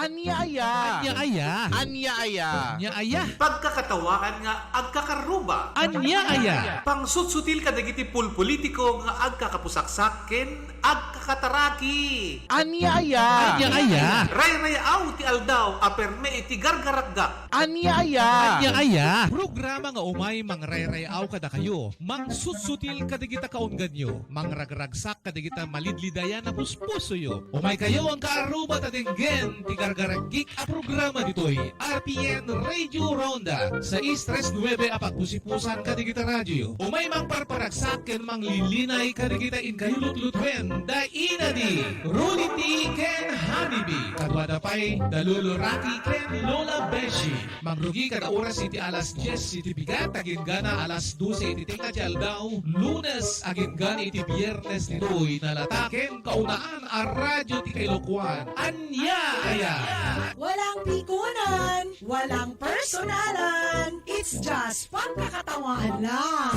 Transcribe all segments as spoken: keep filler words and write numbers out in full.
Ania aya? Ania aya? Ania aya? Ania aya? Pagkakatawaan nga agkakaruba. Ania aya? Pangsutsutil kadagiti pulpolitiko nga agkakapusaksak ken agkakataraki. Ania aya? Ania aya? Rayrayaw ti aldaw a perme iti gargaragak. Ania aya? Ania aya? Programa nga umay mangrayrayaw kadakayo, mangsutsutil kadagita kaungganyo, mangragragsak kadagita malidlidayan a puspusoyo. Umaykayo, agkakaruba, ta denggen ti gargaragik a programa ditoy R P N Radio Ronda, sais tres nuebe a pagpusipusan kadagita radioyo. Umay mangparparagsak ken manglilinay kadagita inkayo lutlutuen da Ina Di, Rudy T ken Honey B. Kaduada pay da Lolo Rocky ken Lola Beshi. Mangrugi kada oras iti alas dies iti bigat, agingga alas dose iti tengnga ti aldaw, Lunes, agingga iti Biernes ditoy nalata ken kaunaan a radio ti Kailokuan. Ania aya? Walang pikunan, walang personalan. It's just pagkakatawaan lang.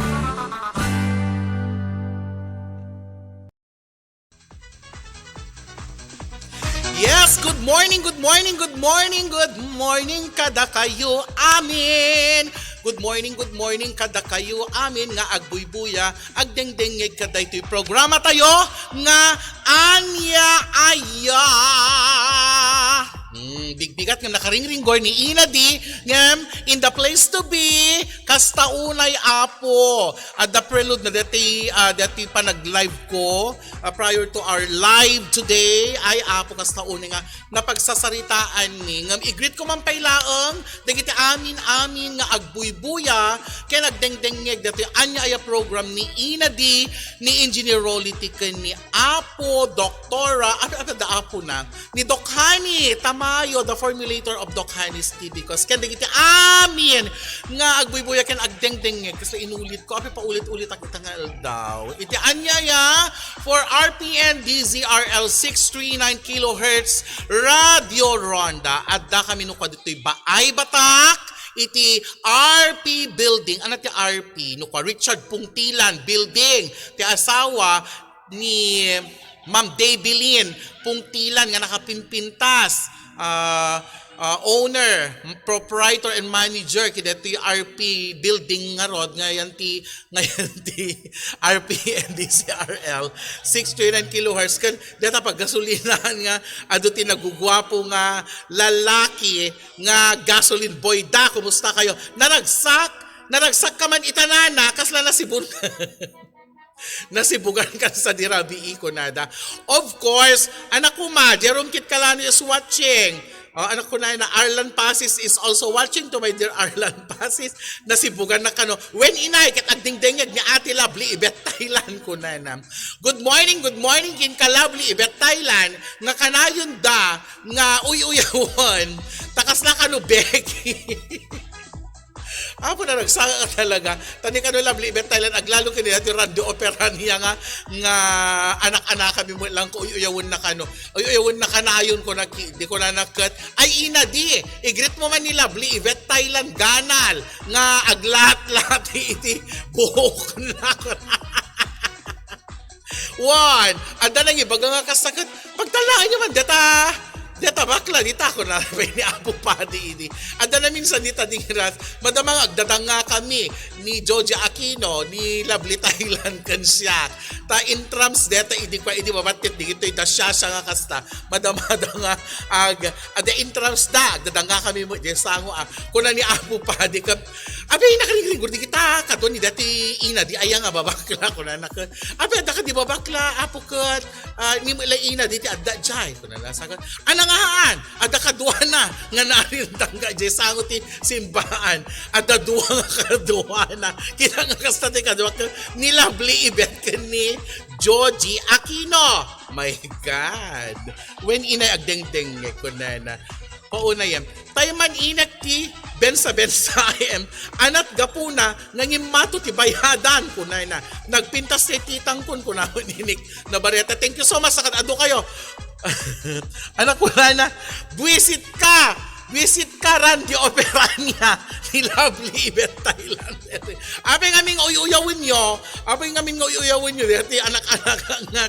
Yes, good morning, good morning, good morning, good morning kadakayo amin. Good morning, good morning kadakayo amin nga agbuybuya, agdengdengngeg kadaytoy programa tayo nga Ania Aya. Hmm, bigbigat nga nakaringringgor ni Ina Di, ngem in the place to be, kasta unay, Apo. Adda prelude na deti, ah, deti panag-live ko, ah, prior to our live today. Ay, Apo, kasta unay nga napagsasaritaan mi. Ngem i-greet ko man pay laeng dagiti amin-amin nga agbuybuya ken agdengdengngeg deti Ania Aya program ni Ina Di, ni Engineer Rolly T ken ni Apo, Doktora, ano, ano da Apo na? Ni Doc Honey Tamayo, the formulator of Doc Honey's T V, 'cause ken dagiti amin nga agbuybuya ken agdengdengngeg, kasi inulit ko, apay paulit-ulitak ita nga aldaw. Iti Ania Aya for R P N D Z R L six three nine kilohertz Radio Ronda. Adda kami no kua ditoy Baay Batak, iti R P Building. Ano ti R P? No kua, Richard Pungtilan Building. Ti asawa ni Ma'am Daybelline Pungtilan nga nakapimpintas, ah, ah, owner, proprietor, and manager kadaytoy R P Building ngarud, nga yan ti, nga yan ti R P N D Z R L six three nine kilohertz. Ken deta paggasolinahan nga adu ti naguguapo nga lalaki nga gasoline boy da. Kumusta kayo? Naragsak, naragsak ka man ita, nana, kasla nasibun. Nasibugan ka sa dirabii, kunada. Of course, anak ko ma, Jerome Kit Kalano is watching. Oh, anak ko na, na Arlan Pasis is also watching, to my dear Arlan Pasis. Nasibugan na kano. Wen, inay, ket agdingdengngeg ni Ate Lovely Ibet Thailand, kunana. Good morning, good morning, ken ka Lovely Ibet Thailand, nga kanayon da, nga uy-uyawan. Takas na kano, Becky. Apo, naragsak ka talaga. Tani kano Lovely Ibet Thailand, aglalo kini dati radio opera niya nga, nga anak-anak kami mo lang ko, uy-uyawan na kano. Uy-uyawan na kanayon ko na ki-, di ko na naket. Ay, ina, di. I-greet mo man ni Lovely Ibet Thailand, ganal. Nga aglat-lat iti buhok na. Wan, adda nangibaga nga kas sakit. Pagtalaan nyo man, deta, deta bakla, dita ako na, ni Apo Padi ini. Adda na minsan dita dingiras, madama nga agdadanga kami ni Joji Aquino, ni Lovely Thailand, kan siya. Ta intrams deta, idi kwa, idi mabattit, di gito'y dasyasya nga kasta. Madama da nga, ag, adda intrams da, agdadanga kami mo, di sango, ah. Kuna ni Apo Padi, ka, abi, nakaringringgor, di kita, kadwa ni dati ina, di aya nga babakla, kuna na ka, abi, adda ka di babakla, Apo, ket, ah, ni Mila ina, di ti adda, jay, kuna na sa ka, ana nga haan, adda kaduana, nga narintang ka, jay, sango ti simbaan, adda dua nga kaduana, kita nga kasta ti kadua, ka, ni Lovely Ibet, ken ni Joji Aquino. My God. Wen inay agdengdengngeg, kunana. Paunayem. Tayo man inek ti bensa-bensa em. Anat gapuna nga ngimmato ti bayadan, kunana. Nagpintas ti titang kun, kuna inik. Nabareta. Thank you so much. Sakat adu kayo. Anak, kunana. Buisit ka. Visit Karan di Operania ni Lovely Ibet Thailand. Apay ngamin nga uy-uyawenyo, apay ngamin nga uy-uyawenyo, deti anak-anak nga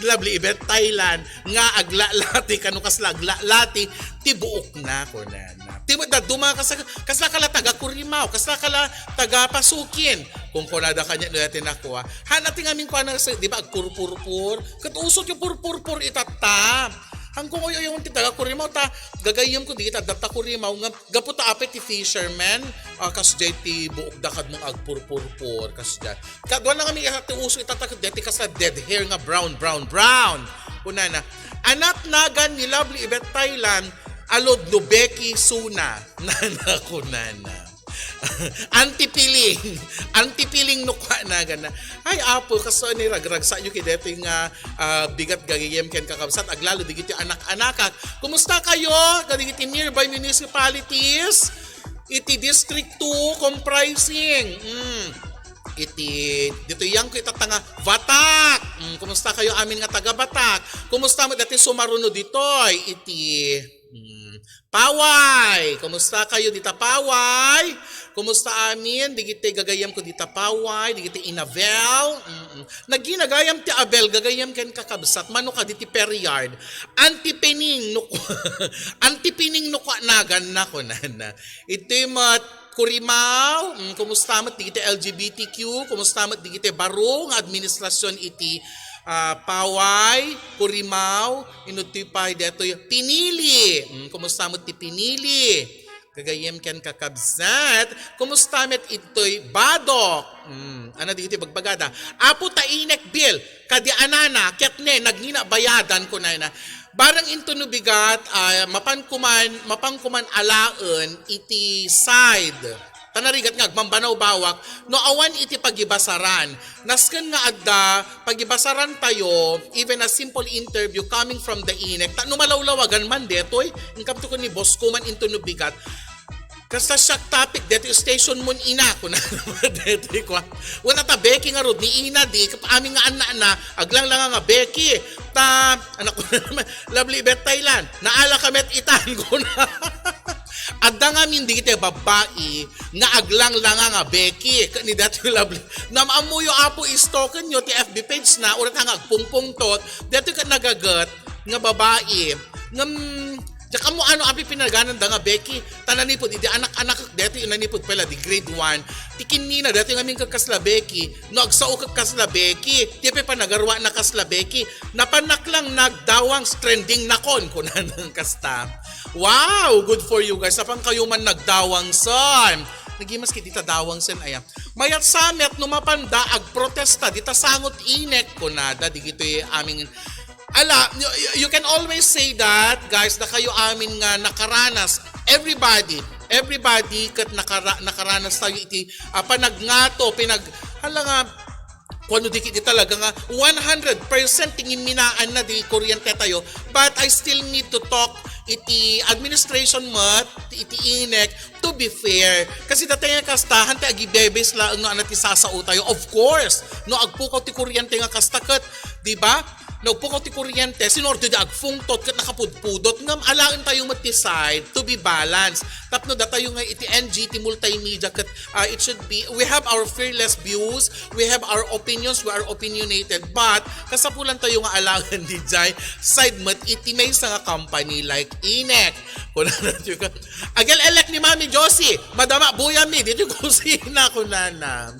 Lovely Ibet Thailand, nga aglalati, kano kasla aglalati, ti buok na, kunana. Ti met dadduma, kasla, kasla kala taga Kurimaw, kasla kala taga Pasukin. Kung kunada kanya, no, deti nakua. Han, ati ngamin kuana, sa, di ba, agpurpurpur? Ket uso ti purpurpur itatta. Hangko nga uy-uyawen ti taga Kurimaw, ta gagayyemko dagiti adda ta Kurimaw nga gapu ta apay ti fisherman, ah, kasdiay ti buokda kadno agpurpurpur, kasdiay. Kaduana ngamin ita ti uso itatta ket deti kasla dead hair nga brown, brown, brown. Kunana, "Anak nagan ni Lovely Ibet Thailand, alod no Becky Suna." Nana kunana. Anti-feeling. Anti-feeling no kua nagan na. Ay, Apo, kastoy ni ragragsayo kay detoy nga, ah, bigat gagayyem ken kakabsat, aglalo digiti anak-anakak. Kumusta kayo? Kadigiti nearby municipalities? Iti District two comprising. Mm. Iti, ditoy yangko itatta nga Batak. Mm, kumusta kayo amin nga taga Batak? Kumusta met dati sumaruno ditoy? Iti, mm, Paway. Kumusta kayo dita Paway? Kumusta amin? Digiti gagayyemko dita Paway, digiti inabel. Mm-mm. Nagginagayam ti abel, gagayyem ken kakabsat. Mano kadi ti periard? Anti-feeling no kua, anti-feeling no kua nagan na, kunana. Iti met Kurimaw, mm, kumusta met digiti L G B T Q? Kumusta met digiti baro nga administrasyon iti, ah, Paway, Kurimaw, inudtoy pay detoy Pinili. Mm, kumusta met ti Pinili? Gagayyem ken kakabsat, kumusta met itoy Badoc? Mm, ano digiti bagbagada? Apo ta Inek Bill, kadi anana, ket ne, nagngina bayadan, kunana. Barang into no bigat, ah, mapan kuman, mapan kuman alaen iti side. Ta narigat nga agmambanawbawak, no awan iti pagibasaran. Nasken nga adda pagibasaran tayo, even a simple interview coming from the Inek. Ta no malawlawagan man detoy, inkam to ni boss ko man into no bigat. Kasta siak topic, detoy station mo ina, kuna detoy kwa. Wala ta Becky nga rod ni ina, di, kap-, amin nga anak na, aglang lang nga Becky. Ta, anak ko na naman, Lovely Ibet Thailand, naala ka met itan, kuna. Adda ngamin digiti babbai nga aglanglanga nga Becky ket ni datoy Lovely. Naammoyo, Apo, istoken yo ti F B page na, uray ta nga agpungpungtot, datoy ket nagaget nga babai. Ngem, diak ammo ano api pinagananda nga Becky. Ta nanipud idi anak-anak datoy, nanipud pala di grade one. Ti kinnina datoy ngamin ket kasla Becky, no agsao ket kasla Becky. Ti pay panagarwa na kasla Becky. Napanak lang nagdawang trending nakon, kunana kasta. Wow, good for you guys. Apan kayo man nagdawang san. Nagimas kiti ta dawang san, aya. Mayat sa met no mapanda agprotesta dita sangot Inek, kunada digitoy amin. Ala, you, you can always say that, guys, da kayo amin nga nakaranas. Everybody, everybody ket nakara-, nakaranas tayo iti, ah, panagngato, pinag-, hala nga, kuano di kiti talaga nga one hundred percent ti ngimminaan na di kuryente tayo, but I still need to talk iti administration met, iti Inek, to be fair. Kasi dati nga kasta, han ti agibebes laeng no ano ti sasao tayo. Of course, no agpukaw ti kuryente nga kasta ket, di ba? No agpukaw ti kuryente, sino orto di agpungtot ket nakapudpudot? Ngem alaen tayo met ti side to be balanced. Tapno datayo nga iti N G T multimedia ket, ah, it should be, we have our fearless views, we have our opinions, we are opinionated, but kasapulan tayo nga alaen di jay side met iti maysa nga company like Inek. Kunana ti ka, agel-elek ni Mami Josie, madama buyam mi, ditoy kusina, kunana.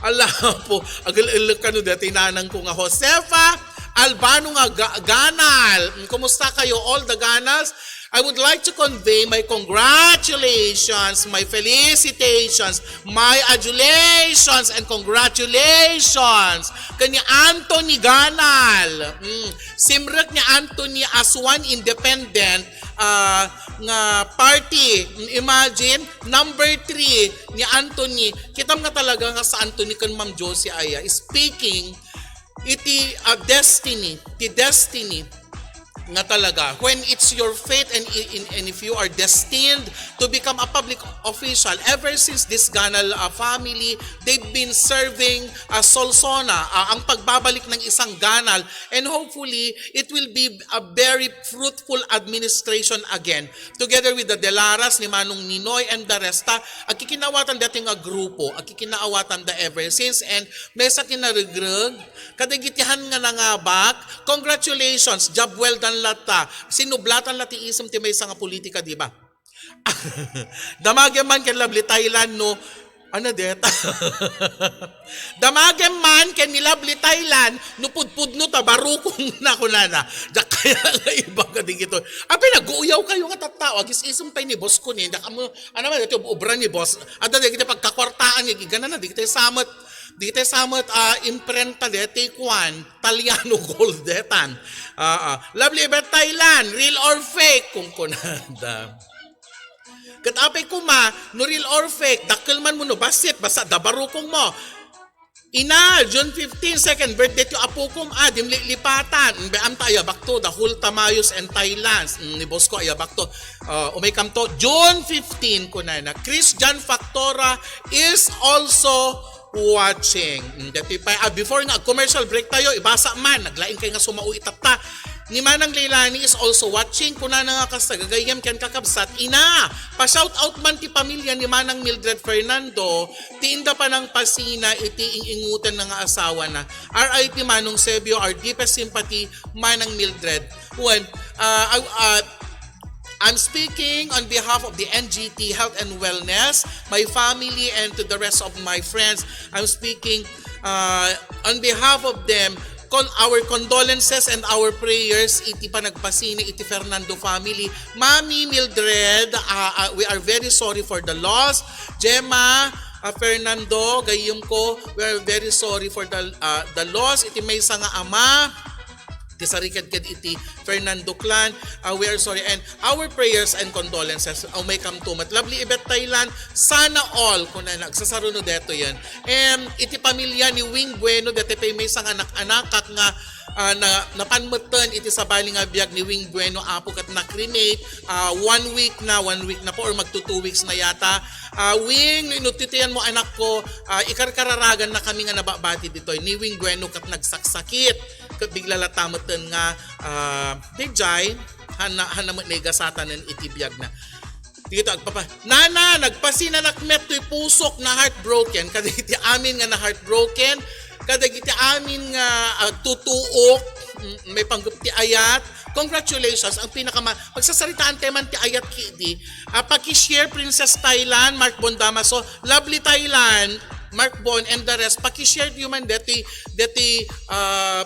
Ala po, agel-elek kano dati nanang ko nga Josefa Albano nga ga-, Ganal. Mm, kumusta kayo, all the Ganals? I would like to convey my congratulations, my felicitations, my adulations, and congratulations kani Anthony Ganal. Mm, simrek ni Anthony as one independent, ah, nga party. Mm, imagine, number three ni Anthony. Kitam nga talaga nga sa Anthony ken Ma'am Josie aya. Speaking, iti, ah, destiny, ti destiny. nga talaga, when it's your fate and i-, in, and if you are destined to become a public official, ever since this Ganal, uh, family, they've been serving, uh, Solsona, uh, ang pagbabalik ng isang Ganal, and hopefully, it will be a very fruitful administration again, together with the Delaras ni Manong Ninoy and the resta, agkikinaawatan daytoy nga grupo, agkikinaawatan da ever since, and maysa ti naregreg, kadagiti han nga nangabak, congratulations, job well done latta. Sinublatan la ti isem ti maysa nga politika, di ba? Damagem man ken Lovely Thailand, no? Ano det? Damagem man ken ni Lovely Thailand, no pudpudno ta barukong na kunana. Diak kaya nga iba kadagito. Apay, nag-uuyaw kayo nga tattao, agis-isem tayo ni boss ko ni. Diak amo, ano man, ito, obra ni boss. At dagiti pagkakwartaan, nga gigana na, di kita samet, di kita samet, ah, imprenta de, take one. Taliano Gold detan. Ah, ah. Lovely Yvette Thailand, real or fake? Kung kunada. Ket apay koma, no real or fake, dakkel man mo no bassit, basta dabarukong mo. Ina, June fifteen, second birthday ti apokom, ah, dim lipatan. Be, am ta ayabak to, the whole Tamayos and Thailands. Mm, ni boss ko ayabak to. Ah, umay kam to, June fifteen, kunana. Christian Factora is also watching. Mm, dati pa, ah, before nga commercial break tayo, ibasa man, naglain kay nga sumao itatta. Ni Manang Leilani is also watching. Kunana nga kasta, gagayyem ken kakabsat, ina, pa-shout out man ti pamilya ni Manang Mildred Fernando, ti inda panangpasina iti ing-inguten na nga asawa na. R I P Manong Sebio, our deepest sympathy, Manang Mildred. Wen, ah, ah, ah, I'm speaking on behalf of the N G T Health and Wellness, my family, and to the rest of my friends. I'm speaking, uh, on behalf of them. Con-, our condolences and our prayers iti panagpasina iti Fernando family. Mami Mildred, uh, uh, we are very sorry for the loss. Gemma, uh, Fernando, gayyem ko, we are very sorry for the, uh, the loss iti maysa nga ama ti sarikadkad iti Fernando clan. Uh, we are sorry, and our prayers and condolences, uh, may come to met. Lovely Yvette Thailand, sana all, kuna nagsasaruno deto yan. Em, iti pamilya ni Wing Bueno, dati pay maysa nga anak-anakak nga, ah, na, napanmetten iti sabali nga biag ni Wing Bueno, apo, ket na-cremate, ah, one week na, one week na po, or magto two weeks na yata. Ah, Wing, no inutitian mo, anak ko, ah, ikarkararagan na kami nga nababati ditoy ni Wing Bueno ket nagsaksakit. Ket bigla la ta metten nga, ah, dijay, hana, hana met naigasatanen iti biag na. Dito agpapa, "Nana, nagpasinanak met toy pusok, na heartbroken." Kadagiti amin nga na heartbroken, kadagiti amin nga, ah, tutuok, mm, may panggep ti ayat. Congratulations, ang pinakama-, pagsasaritaan tayo man ti ayat kidi. Ah, paki-share, Princess Thailand, Mark Bon Damaso, Lovely Thailand, Mark Bon, and the rest, paki-share tayo man deti, deti, ah,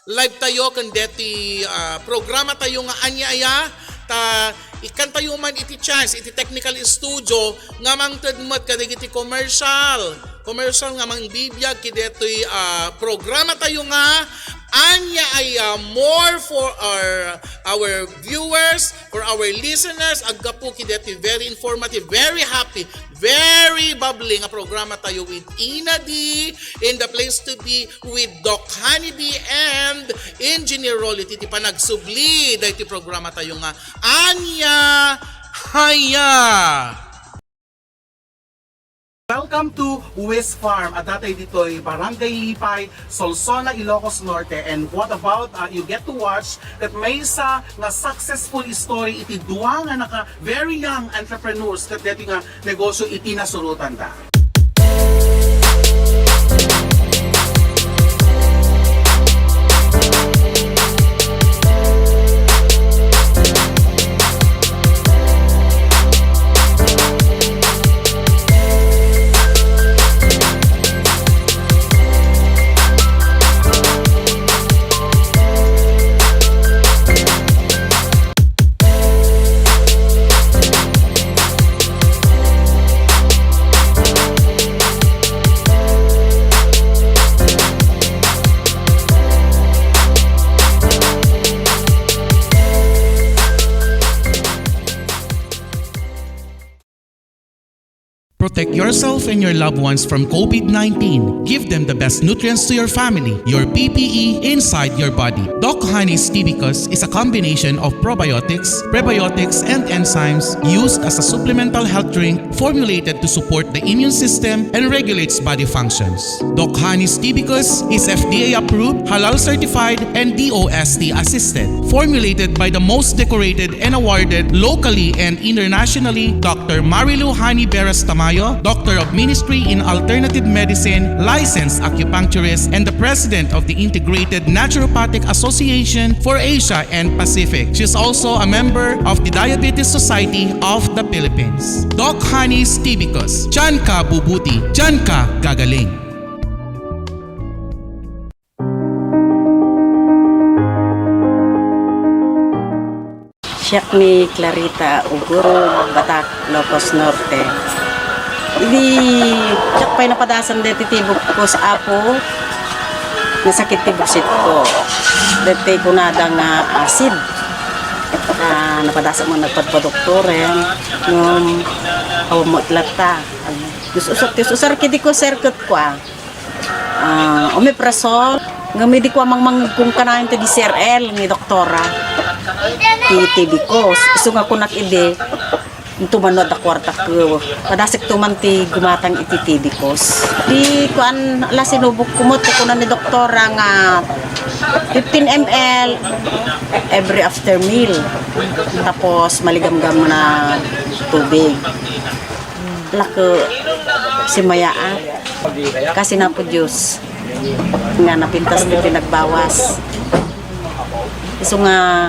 live tayo, ken deti, ah, programa tayo nga ania aya, ta ikkan tayo man iti chance, iti technical studio, nga mangted met kadagiti commercial, commercial nga mangbibiag kadeti, ah, programa tayo nga ania aya, more for our, our viewers, for our listeners, aggapu kadeti very informative, very happy, very bubbly nga programa tayo with Ina D in the place to be with Doc Honey D and Engineer Rolly, iti panagsubli daytoy programa tayo nga Ania Aya. Welcome to Wiz Farm. Adda tayo ditoy Barangay Lipay, Solsona, Ilocos Norte. And what about, uh, you get to watch that maysa nga successful story iti dua nga naka very young entrepreneurs ket deti nga negosyo iti nasurotanda. Protect yourself and your loved ones from COVID nineteen. Give them the best nutrients to your family, your P P E inside your body. Doc Honey's Tibicus is a combination of probiotics, prebiotics, and enzymes used as a supplemental health drink formulated to support the immune system and regulates body functions. Doc Honey's Tibicus is F D A approved, halal certified, and D O S T assisted. Formulated by the most decorated and awarded locally and internationally, Doctor Marilu Honey Beras Tamayo, Doctor of Ministry in Alternative Medicine, licensed acupuncturist, and the President of the Integrated Naturopathic Association for Asia and Pacific. She's also a member of the Diabetes Society of the Philippines. Doc Honey's Tibicus. Diyan ka bubuti. Diyan ka gagaling. Siak ni Clarita Ugurog, Batac, Ilocos Norte. Idi siak pay napadasan deti tibukko, Apo, nasakit ti buksit ko. Deti kunada nga acid. Ah, napadasan mo nagpadpadoktoren, ngem awan met latta. Us-usar, us-usar kidi ko, sir, ket kua. Ah, omeprazole, ngem idi ko a mangmangngegko kanayon ti D C R L ni doktora. Ti tibikos. Isu nga kunak idi, inton no adda kuartak, padasek to man ti gumatang iti tibikos. Di kuan, ala, sinubok ko met, ti kuna ni doktora nga fifteen M L every after meal. Tapos, maligamgam na tubig. Lako, simayaat. Kasi napo Diyos nga napintas ti pinagbawas. Isu nga,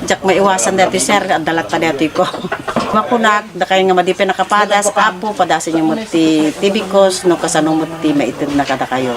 diak maiwasan daytoy, sir, adda latta daytoy ko. Makunak, dakay nga madi pay nakapadas, Apo, padasenyo met ti tibikos, no kasano met ti maitedna kadakayo.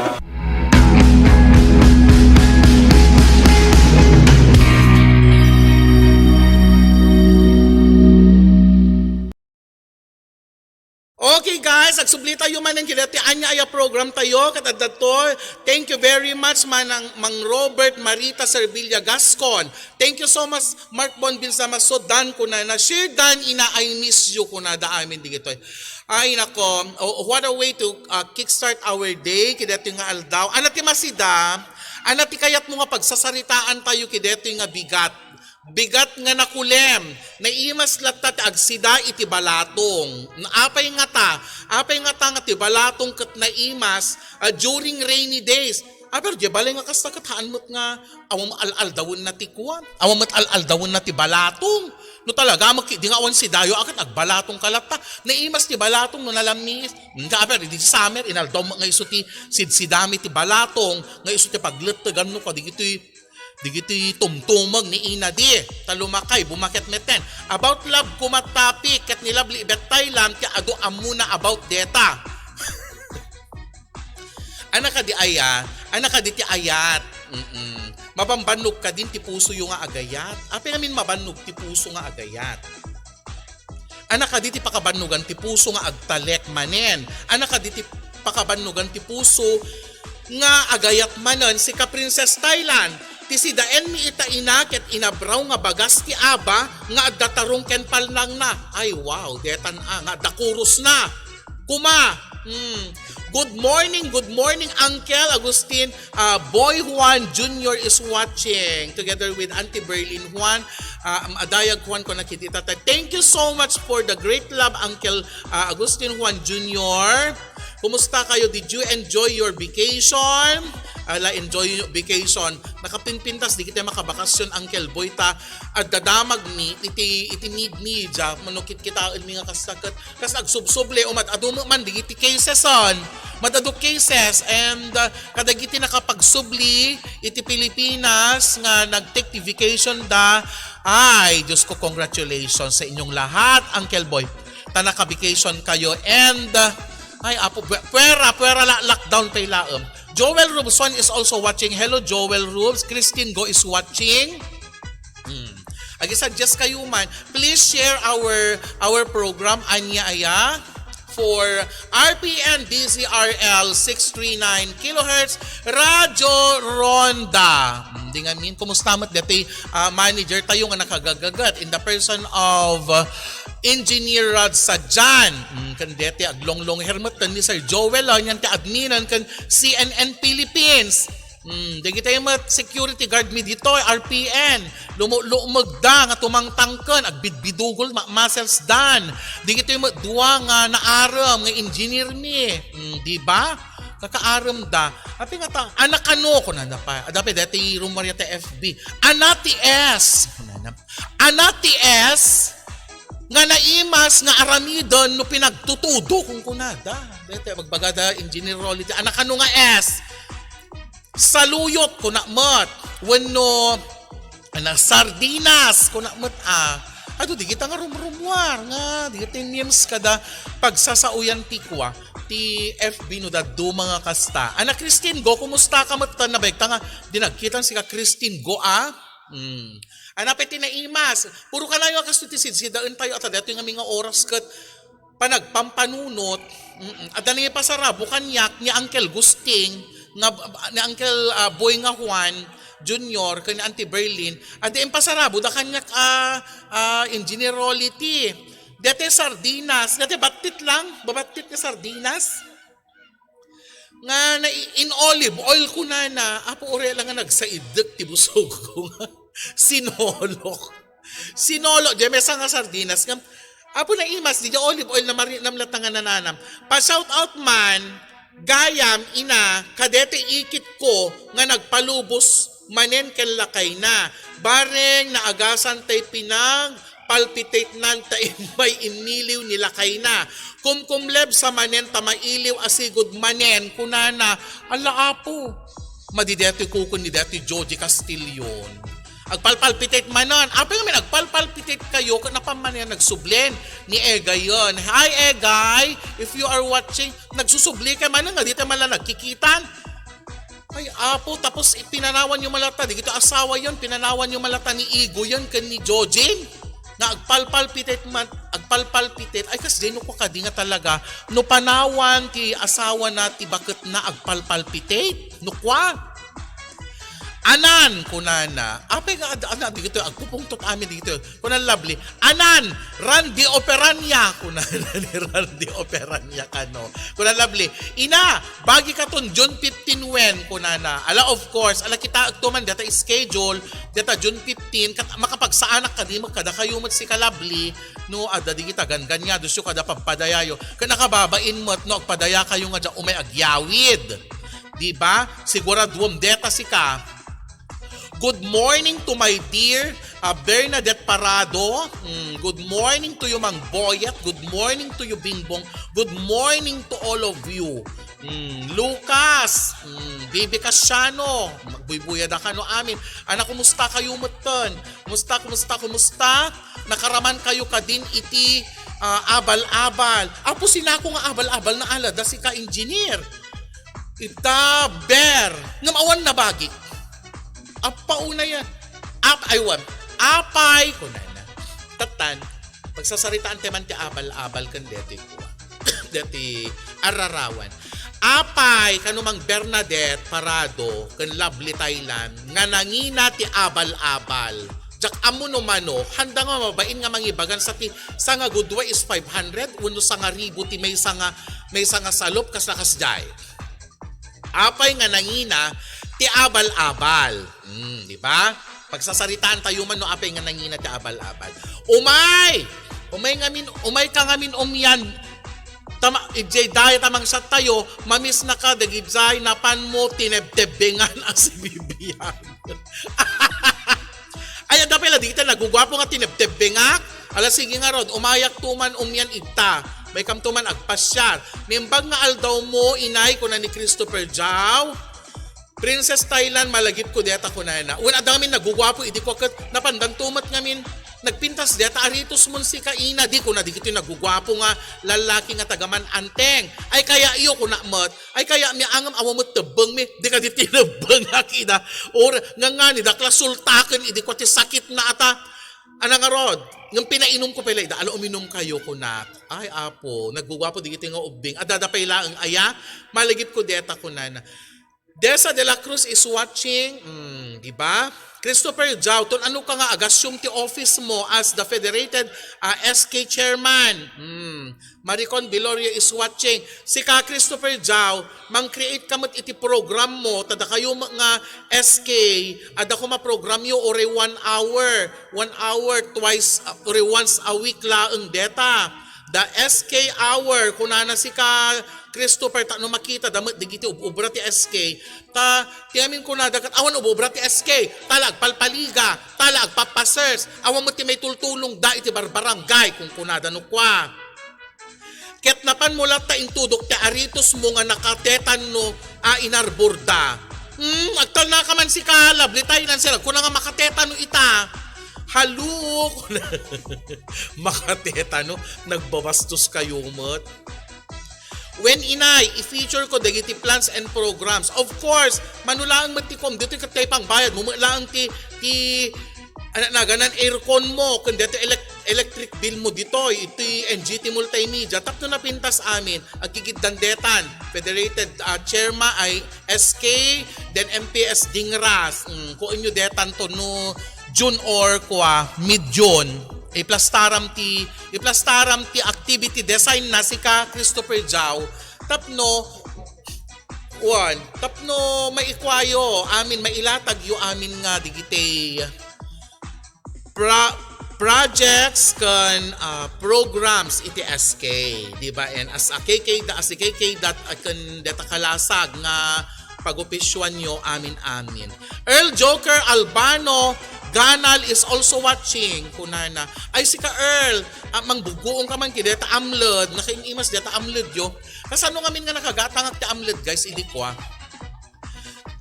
Okay, guys, agsublitayo manen ket ti ania aya program tayo, ket adda to. Thank you very much, Manang, Mang Robert Marita Servilla Gascon. Thank you so much, Mark Bon Binsamasud, Dan kunana, share, Dan, ina, I miss you, kunada amin digitoy. Ay, nako, o, what a way to, uh, kickstart our day, ket daytoy nga aldaw. Ania ti masida, ania ti kayatmo nga pagsasaritaan tayo, ket daytoy nga bigat. Bigat nga nakulem, naimas latta ti agsida iti balatong. Apay ngata? Apay ngata nga ti balatong ket naimas, ah, during rainy days? Ah, pero di balay nga kasta ket haan met nga awan met al-aldawenna ti kuan. Awan met al-aldawenna ti balatong. No talaga, makidi nga awan sidayo, a ket agbalatong ka latta. Naimas ti balatong no nalammiis. Nga, pero di summer, inaldaw met nga isu ti sidsidami ti balatong, nga isu ti paglettegan no kadigitoy Digiti tumtumeng ni ina di, ta lumakay, bumaket meten. About love koma topic, ket ni Lovely Ibet Thailand, ti adu ammona about deta. Ania kadi aya? Ania kadi ti ayat? Mm-mm. Mabambannog kadin ti pusoyo nga agayat. Apay ngamin mabannog ti puso nga agayat? Ania kadi ti pakabannogan ti puso nga agtalek manen? Ania kadi ti pakabannogan ti puso nga agayat manen? Sika, Princess Thailand, ti sidaenmi ita ina ket inabraw nga bagas ti aba nga adda tarong ken palnangna. Ay, wow, detan a, nga adda kurosna. Kuma, hmm. Good morning, good morning, Uncle Agustin. Uh, Boy Juan Junior is watching together with Auntie Berlin Juan. Uh, adayag Juan ko nakita. Thank you so much for the great love, Uncle, uh, Agustin Juan Junior. Kumusta kayo? Did you enjoy your vacation? Ala, enjoy your vacation. Nakapinpintas, di kita makabakasyon, Uncle Boy, ta adda damag mi iti, iti mid media, manukit kita mi nga kasakat. Kas agsubsuble, o mad-adu man digiti cases on. Mad-adu cases, and, uh, kadagiti nakapagsubli iti Pilipinas nga nag-take ti vacation da. Ay, Diyos ko, congratulations sa inyong lahat, Uncle Boy. Ta naka-vacation kayo, and, uh, ay, apo, pu-, puwera, puwera la, lockdown pay laem. Joel Robson is also watching. Hello, Joel Rubs. Christine Go is watching. Hmm. Agi-suggest kayo man, please share our, our program, ania aya. for R P N D Z R L six three nine kilohertz, Radyo Ronda. Hmm, di ngamin, kumusta met deti, ah, manager tayo nga nakagagagat in the person of, ah, Engineer Rod Sadjan. Hmm, ken deti aglonglong hermet ni Sir Joel, ah, niyan ti adminan ken C N N Philippines. Hmm, dagitoy met security guard mi ditoy, R P N. Lumulumegda nga tumangtangken, agbidbidugol, ma-, muscles dan. Dagitoy met dua nga naarem nga engineer mi. Hmm, di ba? Kakaarem da. Apay nga ta, anak ano, kunana pa. Adda pay dati rumor ta F B. Ana ti S. Kunana. Ana ti S nga naimas nga aramiden no pinagtutudo, kunkunada. Dati magbagada, Engineer Rolly, ti anak ano nga S? Saluyot, kuna met. Wenno, ana, sardinas, kuna met, ah. Adu, di kita nga rumrumuar, nga, di kita memes kada pagsasauyan ti kua, ti F B no daduma nga kasta. Ana, Christine Go, kumusta ka met? Tan nabaigta nga, di nagkitan si ka Christine Go, ah? Hmm. Ana, pay ti naimas. Puro kanayo a kasto ti sidsidaentayo, at daytoy nga mi nga oras ket panagpampanunot, mm, adda ni pasarabo kaniak ni Uncle Gusting, nga, ni Uncle, ah, Boy nga Juan Junior, ken ni Auntie Berlin, adda impasarabo da kaniak, ah, ah, Engineer Rolly ti. Dete sardinas, dete battit lang, babattit nga sardinas. Nga na in olive oil kunana, Apo, uray la nga nagsaiddek ti busogko nga sinolok. Sinolok, di maysa nga sardinas nga, Apo, naimas, di olive oil na mari-, namlata nga nananam. Pa-shout out man, gayam, ina, kadete ikit ko nga nagpalubos manen ken lakayna. Bareng naagasan tay pinag palpitate nan ta immay immiliw ni lakayna. Kumkumleb sa manen ta mailiw a sigud manen, kunana, "Ala, Apo." Madi detoy kukun ni detoy Joji Castillon. Agpalpalpitate manen. Apay ngamin agpalpalpitate kayo, ket napan manen nagsublen ni Egay yun. Hi, Egay! If you are watching, nagsusubli kay manen nga di tayo man lang nagkikitan. Ay, Apo, tapos ipinanawan nyo malata, di kita asawa yon, pinaanawan nyo malata ni Igo yon, ken ni Jojin, nga agpalpalpitate man, agpalpalpitate. Ay, kas di no kua kadi nga talaga, no panawan ti asawa na ti baket na agpalpalpitate, no kua? Anan, kunana, apay nga ad-, ana, di kita agpupungtot amin, di kita Kuna ni Lovely, "Anan, Randy Operania," kunana ni Randy Operania kano. Kuna ni Lovely, "Ina, bagi katon June fifteen wen," kunana. Ala, of course, ala kita agtuman data schedule, data June fifteen, kat makapagsaanak kadi, magkada kayo met si ka Lovely, no, adda di kita ganganyados yo kada pagpadayayo. Ket nakababain met, no, agpadaya kayo nga dia umay agyawid. Di ba? Siguraduem deta sika. Good morning to my dear, uh, Bernadette Parado. Mm, good morning to you, Mang Boyet. Good morning to you, Bingbong. Good morning to all of you. Mm, Lucas, mm, Baby Casiano, magbuybuya da kano amin. Ana, kumusta kayo metten? Kumusta, kumusta, kumusta? Nakaraman kayo kadin iti, ah, abal-abal. Apo, sinako nga abal-abal na ala da si ka engineer. Ita, ber. Ngem awan nabagi. Apay unay a. Ap-, ay, wan. Apay, kunana. Tatan, pagsasaritaan ti man ti abal-abal ken deti kua. Deti ararawan. Apay, kano Mang Bernadette Parado, ken Lovely Thailand, nga nangina ti abal-abal. Diak ammo no mano, handa nga mabain nga mangibagan sa ti sanga gudua is five hundred, wenno sanga ribu ti maysa nga, maysa nga salop, kas na kasdiay. Apay nga nangina ti abal-abal. Hmm, di ba? Pagsasaritaan tayo man no apay nga nangina ti abal-abal. Umay! Umay ngamin, umay ka ngamin umian. Tama, ijay dayat a mangsattayo, mamisnaka dagijay napanmo tinebtebengan a si Bibian. Ay, adda pay la dita naguguapo nga tinebtebengak. Ala, sige ngarud, umayak tuman umian ita. Maykam tuman agpasiar. Naimbag nga aldawmo, inay, kuna ni Christopher Jao. Princess Thailand, malagipko deta, kunana. Wen adda ngamin naguguapo, idi kua ket napandan tumet ngamin nagpintas deta, aritos mon sika, ina, di, kuna, dagitoy naguguapo nga lallaki nga taga Man Anteng. Ay, kaya iyo, kuna met. Ay, kaya mi angem awan met tebbeng mi. Di kadi tinebbeng a kida. Or, nga ngani, dakla sultaken, idi kua ti sakit na ata. Ana ngarud, ngem pinainumko pay la ida, ala uminumkayo kunak. Ay, Apo, naggugwapo digiti nga ubbing. Adda pay laeng aya, malagipko deta kunana. Desa de la Cruz is watching, mm, di ba? Christopher Jao, tun-ano ka nga agasium ti office mo as the federated, ah, S K chairman? Mm. Maricon Viloria is watching. Sika, Christopher Jao, mang-create ka met iti program mo, ta dakayo met nga S K, adda koma program yo, uray one hour, one hour twice, uh, uray once a week laeng deta. The S K hour, kunana sika, Christopher, ta no makita da met digiti ub-ubra ti S K, ta ti amin kunada ket awan ub-ubra ti S K, ta la agpalpaliga, ta la agpapasers, awan met ti maitultulongda iti barbarangay, kunkunada no kua. Ket napan mo latta intudok ti aritos mo nga nakatetano a inarborda. Hmm, agtalna ka man sika, Lovely, ta inan sila, kuna nga makatetano ita. Haluk! Makatetano, nagbabastos kayo met. When inay, i-feature ko dagiti plans and programs. Of course, mano laeng met ti kom, ditoy ket tay pangbayad mo, met laeng ti, ti, ano na, ganan aircon mo, ken dito elec-, electric bill mo ditoy, iti N G T Multimedia, tapno napintas amin, agigiddan detan, Federated, ah, Chairma ay S K, then M P S Dingras, mm, kuan nyo detan to no June or kua, mid-June. Iplastaram ti, iplastaram ti activity design na sika Christopher Jao. Tapno, one, tapno maikuayo, amin, mailatag yo amin nga digiti pra-, projects ken, ah, programs iti S K, di ba? And as a K K da-, as a K K dat, ah, ken deta kalasag nga pagupisyuan yo amin-amin. Earl Joker Albano Ganal is also watching, kunana. Ay, sika Earl, ah, mangbugguong ka man ken deta amled, nakaim-imas deta amled yo. Kasano ngamin nga nakagatangak ti amled, guys, idi kua?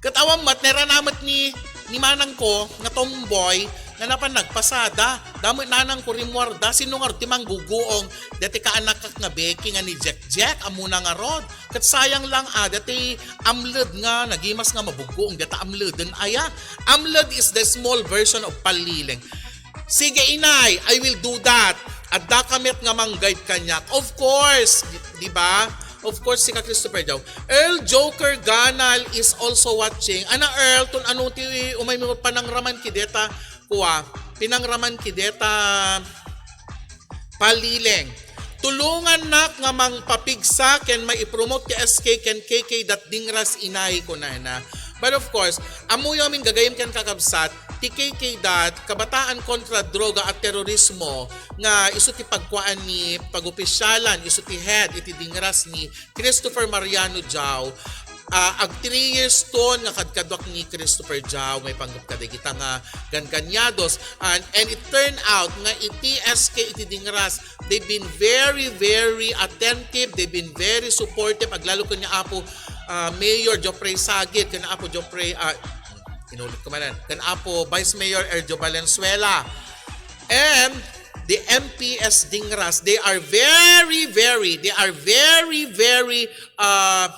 Ket awan met, nairana met ni, ni manang ko nga tomboy nga napan nagpasada. Damo nanang ko rimmuarda, sino ngarud ti mangguguong? Deti kaanakak nga Becky nga ni Jack Jack, ammona ngarud. Ket sayang lang, ah, deti amled nga nagimas nga mabugguong, deta amleden aya. Amled is the small version of palileng. Sige, inay, I will do that. Adda ka met nga mang-guide kaniak. Of course, di, di ba? Of course, sika Christopher Jao. Earl Joker Ganal is also watching. Ana, Earl, tun-ano ti umay mo panangraman ken deta, kua, pinangraman ken deta palileng. Tulongannak nga mangpapigsa ken maipromote ti S K ken K K dat Dingras, inay, kunana. But of course, ammoyo amin gagayyem ken kakabsat, ti K K dat, Kabataan Kontra Droga at Terorismo, nga isu ti pagkuaan ni pagupisialan, isu ti head iti Dingras ni Christopher Mariano Jao, ah, ag three years ton nga kadkaduak ni Christopher Jao, maipanggep kadagita nga ganganiados. And, and it turned out nga iti S K iti Dingras, they've been very, very attentive, they've been very supportive, aglalo ken ni Apo, ah, Mayor Geoffrey Sagid, ken Apo Geoffrey, ah, inulit ko manen, ken Apo Vice Mayor Erjo Valenzuela. And the M P S Dingras, they are very, very, they are very, very, uh,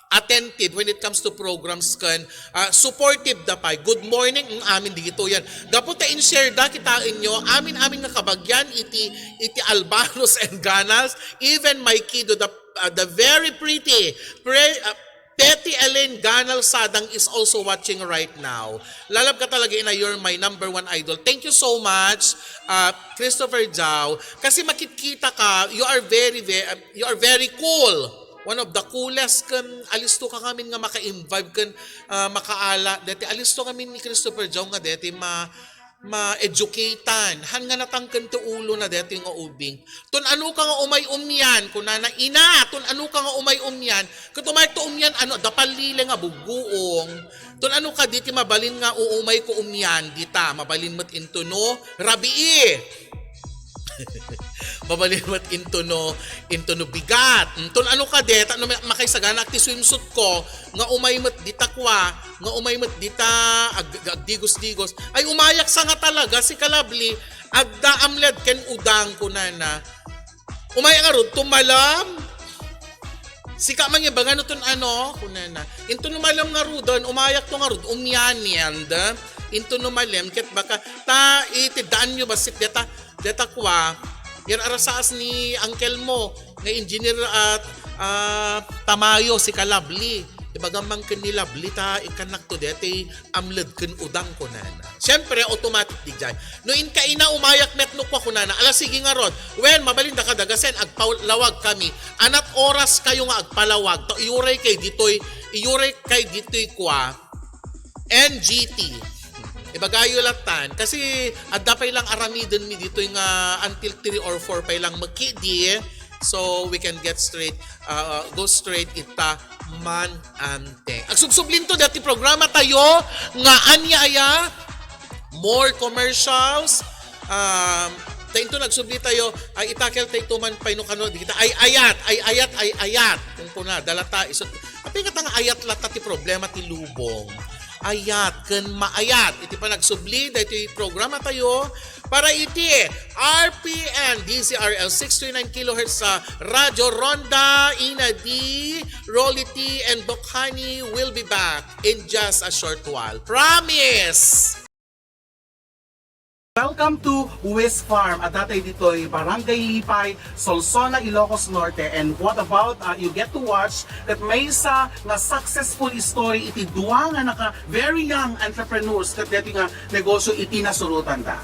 attentive when it comes to programs ken, uh, supportive da pay. Good morning, mm, amin digito yan. Gapu ta in-share da, kitaen nyo, amin, amin nga kabagian iti, iti Albanos and Ganals, even my kiddo, the, uh, the very pretty, pre-, uh, Petty Elaine Ganal Sadang is also watching right now. Lalab ka talaga, ina, you're my number one idol. Thank you so much, uh, Christopher Jao. Kasi makitkita ka, you are very, ve-, you are very cool. One of the coolest ken alisto ka ngamin nga maka-imbibe ken, ah, makaala. Deti alisto ngamin ni Christopher Jao nga deti ma-, ma-educatan. Han nga natangken ti ulo na deti nga ubing. Tun-ano ka nga umay umian, kunana, ina, tun-ano ka nga umay umian, ket umay to umian, ano, da palile nga bugguong. Tun-ano ka diti mabalin nga uumay ko umian, dita, mabalin met into no, rabii. Mabalin met into no, into no bigat. Mm, tun-ano ka deta, no, makaisagana ti swimsuit ko, nga umay met dita kua, nga umay met dita, ag-, agdigos-digos. Ay, umayak sa nga talaga, si Kalabli, adda amled ken udang, kunana. Umay ngarud, tumalam. Sika mangibaga no ton ano, kunana. Into no malem ngaruden, umayakto ngarud, umyanen, into no malem, ket baka, ta, iti daanyo bassit, deta, deta kua, yan arasaas ni uncle mo, nga engineer at, ah, Tamayo, sika Lovely. Ibagam man ken ni Lovely, ta, ikkannakto, deta, amled ken udang, kunana. Siyempre, automatic di jay. No inka ina, umayak met no kua, kunana. Ala, sige ngarud. Wen, mabalin da kadagasen, agpalawag kami. Anat oras kayo nga agpalawag. Ta iyuray kay ditoy, iyuray kay ditoy kua. N G T. Ibagayo latan. Kasi, adda pay lang aramiden mi ditoy nga until three or four pay lang makidi. So, we can get straight, uh, go straight ita man ante. Agsubsublinto dati programa tayo nga ania aya, more commercials. Um, ta into nagsubli tayo, ay itakel tayo tuman pay no kano, di kita, ay ayat, ay ayat, ay ayat. Kung kuna, dalata, isut, apay nga tang ayat lata ti problema ti lubong. Ayat, ken maayat. Iti panagsubli, daytoy programa tayo, para iti R P N D Z R L six three nine kilohertz sa Radyo Ronda, Ina D, Rolly T, and Doc Honey will be back in just a short while. Promise! Welcome to Wis Farm. Adda tayo ditoy Barangay Lipay, Solsona, Ilocos Norte. And what about, uh, you get to watch that maysa nga successful story iti dua nga naka very young entrepreneurs ket daytoy nga negosyo iti nasurotanda.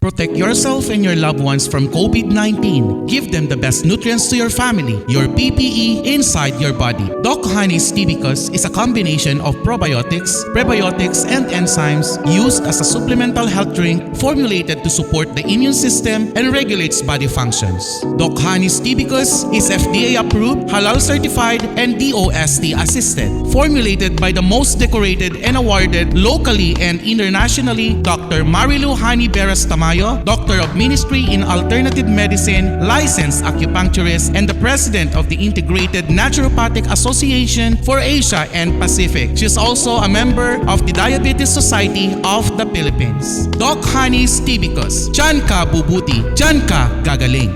Protect yourself and your loved ones from COVID nineteen. Give them the best nutrients to your family, your P P E inside your body. Doc Honey's Tibicus is a combination of probiotics, prebiotics, and enzymes used as a supplemental health drink formulated to support the immune system and regulates body functions. Doc Honey's Tibicus is F D A approved, halal certified, and D O S T assisted. Formulated by the most decorated and awarded locally and internationally, Doctor Marilu Honey Beras Tamayo, Doctor of Ministry in Alternative Medicine, licensed acupuncturist, and the President of the Integrated Naturopathic Association for Asia and Pacific. She is also a member of the Diabetes Society of the Philippines. Doc Honey's Tibicus, diyan ka bubuti, diyan ka gagaling.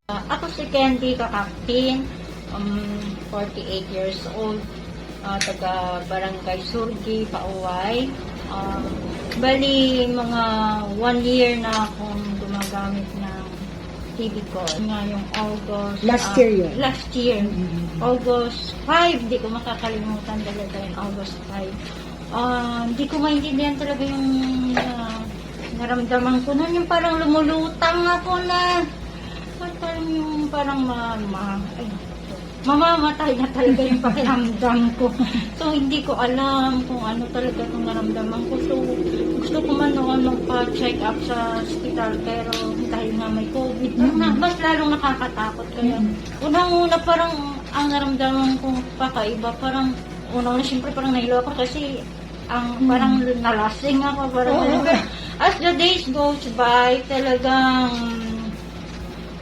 Ah, ako si Candy Kakaktin, um, forty-eight years old, ah, taga Barangay Surgi, Pauway. Ah, bali, mga one year na akong gumagamit ng Tibicol. Ngayong August, Last ah, year yun? Last year. Mm-hmm. August five, di ko makakalimutan talaga yung August five. Ah, hindi ko maintindihan talaga yung, ah, naramdaman ko noon. Yung parang lumulutang ako na, parang yung parang ma-, ma-, ay, mamamatay na talaga yung pakiramdam ko. So, hindi ko alam kung ano talaga itong naramdaman ko. So, gusto ko man noon magpa-check up sa hospital, pero dahil nga may COVID, parang na-, Mm. mas lalong nakakatakot. Kaya, Mm. unang-una, parang ang naramdaman kong pakaiba, parang, unang-una, siyempre, parang nahilo ako kasi ang Mm. parang nalasing ako, parang Oo. ganun. Pero as the days goes by, talagang,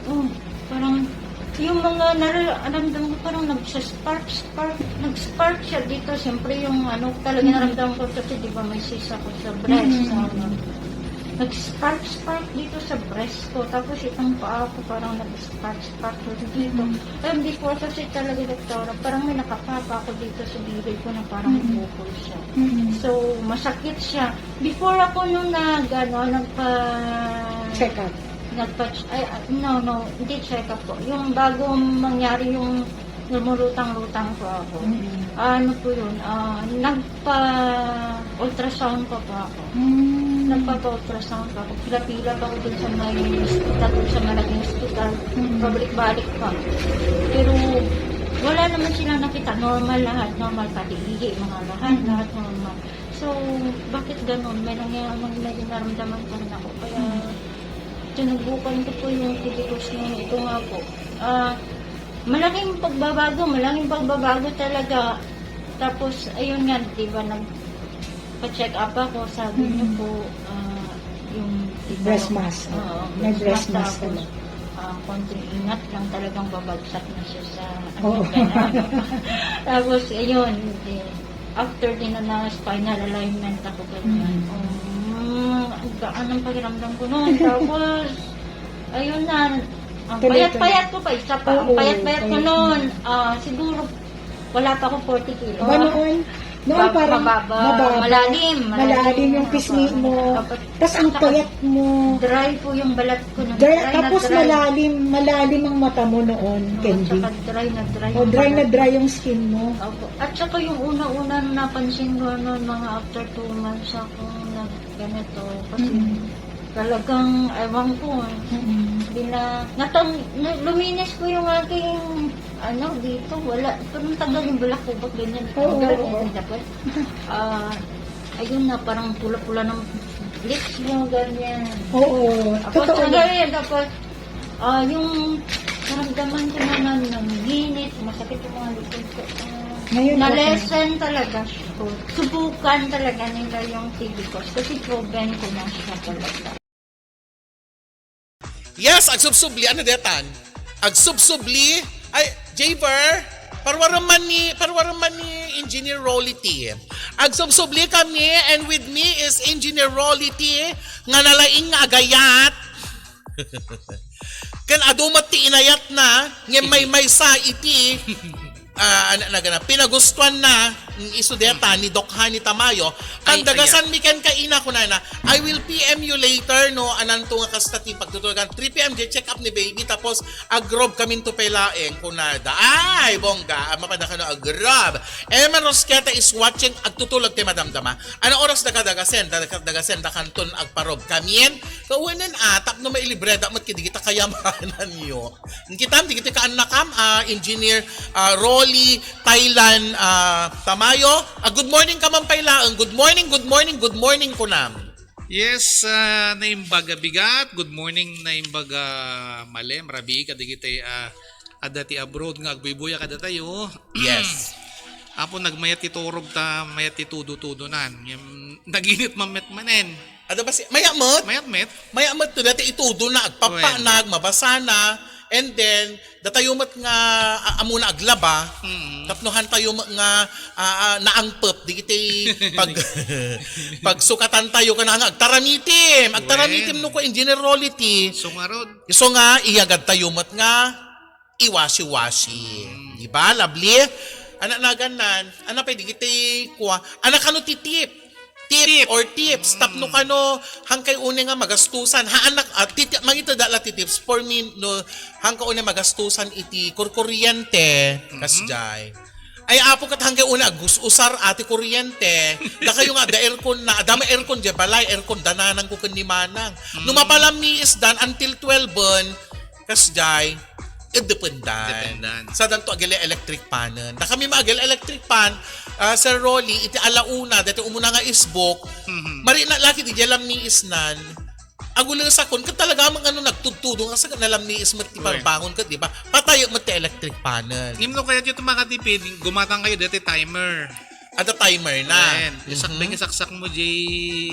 oh, parang yung mga nararamdaman ko, parang nagsaspark, spark, nag-spark siya dito. Siyempre, yung ano, talaga Mm. naramdaman ko kasi, di ba, may cyst ako sa breast, Mm. sa ano. Nag-spark, spark dito sa breast ko. Tapos itong paa ko, parang nag-spark, spark dito. Mm. Ayun, before kasi talaga, doktora, parang may nakapapa ako dito sa gilid ko na parang Mm. bukol siya. Mm. So, masakit siya. Before ako nung nag, ano, nagpa- Check up. Nagpa-, ay, ah, no, no, hindi check up po. Yung bago mangyari yung lumulutang-lutang po ako. Mm. Ano po yun? Ah, nagpa-ultrasound pa po ako. Mm. Nagpapa-ultrasound pa ako. Pila-pila pa ako dun sa may hospital, dun sa malaking hospital. Mm. Pabalik-balik pa. Pero wala naman sila nakita. Normal lahat, normal. Pati ihi, mga lahat, Mm. lahat normal. So, bakit ganun? May nangyari, may, may naramdaman pa rin ako. Kaya, Mm. sinubukan ko po yung tibikos niya. Ito nga po. Ah, malaking pagbabago, malaking pagbabago talaga. Tapos, ayun nga, di ba, nagpa-check up ako, sabi niyo Mm. po, ah, yung Breast mass. Oo, may breast mass, tapos, ah, konting ingat lang, talagang babagsak na siya sa, ano, Oo. Ano. Tapos, ayun, di, after din na, na spinal alignment ako, ganyan. Mm. Um, ang gaan ng pakiramdam ko noon. Tapos, ayun na, ang payat-payat ko pa, isa pa. Ang payat-payat ko noon, ah, siguro, wala pa ako forty kilo. Ba noon? Noon parang mababa, malalim, malalim yung pisngi mo. Tapos ang payat mo. Dry po yung balat ko nun. Dry, tapos malalim, malalim ang mata mo noon, Candy. Dry na dry. Oh, dry na dry yung skin mo. Opo. At saka yung una-una na napansin ko noon, mga after two months ako nagganito. Kasi talagang, ewan ko, eh. Bina-, natang-, na-, luminis ko yung aking, ano, dito, wala. Parang tanggal yung balakubak, ganyan. Oo, tanggal, oo. Dapat. Ah, ayun na, parang pula-pula ng lips mo, ganyan. Oo, tapos totoo. Hanggang ngayon, tapos, ah, yung naramdaman ko naman ng init, masakit yung mga likod ko. Ah, ngayon, okay. Na-lessen talaga siya. Subukan talaga nila yung tibikos kasi proven ko na siya talaga. Yes, agsubsubli, ano detan? Agsubsubli, ay, Javer, parwaram man ni, parwaram man ni Engineer Rolly ti. Agsubsubli kami, and with me is Engineer Rolly ti, nga nalaing nga agayat. Ken adu met ti inayatna, ngem maymaysa iti, ah, ano, nagana, pinagustuanna, mm, isu deta ni Doc Honey Tamayo. Ay, dagasanmi ken kaina, kunana, "I will P M you later, no, ananto nga kasta ti pagtutulugan." Three P M diay check-up ni baby, tapos agrobkaminto pay laeng, kunada. Ay, bongga, ah, mapada kano agrub. Elman Rosqueta is watching, agtutulog ti madamdama. Ano oras da kadagasen? Da-, dagasen da kanton agparobkamin? Kawanen, ah, tapno mailibreda met kadagita kayamananyo. Kitam, dagiti kaannakam, ah, Engineer, ah, Rolly, Thailand, ah, Tamayo. Ah, good morning ka man pay laeng. Good morning, good morning, good morning, kunam. Yes, ah, Naimbag a Bigat. Good morning, Naimbag a Malem, rabii kadagiti, ah, adda ti abroad nga agbuybuya kadatayo. Yes. Apo, nagmayat ti turog ta, mayat ti tudo-tudonan. Ngem, naginit man met manen. Ada ba si, maya met? Mayat met. Maya met to, dati itudo na, agpapa Wen. na, magbasa na, and then, datayo met nga, a-, amuna aglaba, Mm. tapno hantayo met nga, a, a, naangpep, dagiti pag, pagsukatan tayo ka na nga, agtaramitim, agtaramitim Wen. no ko engineer Rolly ti. So nga rod. Isu nga, iyagad tayo met nga, iwasi-wasi. Mm. Di ba? Lovely? Anak nagannan, anak pwede kita kuha. Anak kano ti tip? Tip Tip. or tips. Mm. Tapno kano, hangkay une nga magastusan. Ha, anak, ah, titi-, mangita da la ti tips. For me, no, hangkay une magastusan iti kurkuryente. Mm-hmm. Kasjay. Ay, apo, kat hangkay une agus-usar ati kuryente. Da kayo nga, da aircon na. Adama aircon, di balay, aircon, dananan ko ken ni Manang. No Mm. mapalammiis dan, until twelve, Kasjay, it dependan. Dependan. Sa danto agili electric panen. Da kami maagil electric pan, ah, Sir Rolly, iti alauna, dati umuna nga isbok, Mhm. marina laki di jay lammiisnan. Agulesakon, ket talaga mang ano nagtudtudo nga sa nalammiis met ti Wen. parbangon ket, di ba? Patay met ti electric panel. Ngem no kaya dito makatipid, gumatang kayo dati timer. Ada timer na. Ayan. Mhm. Isakbay nga saksak mo jay,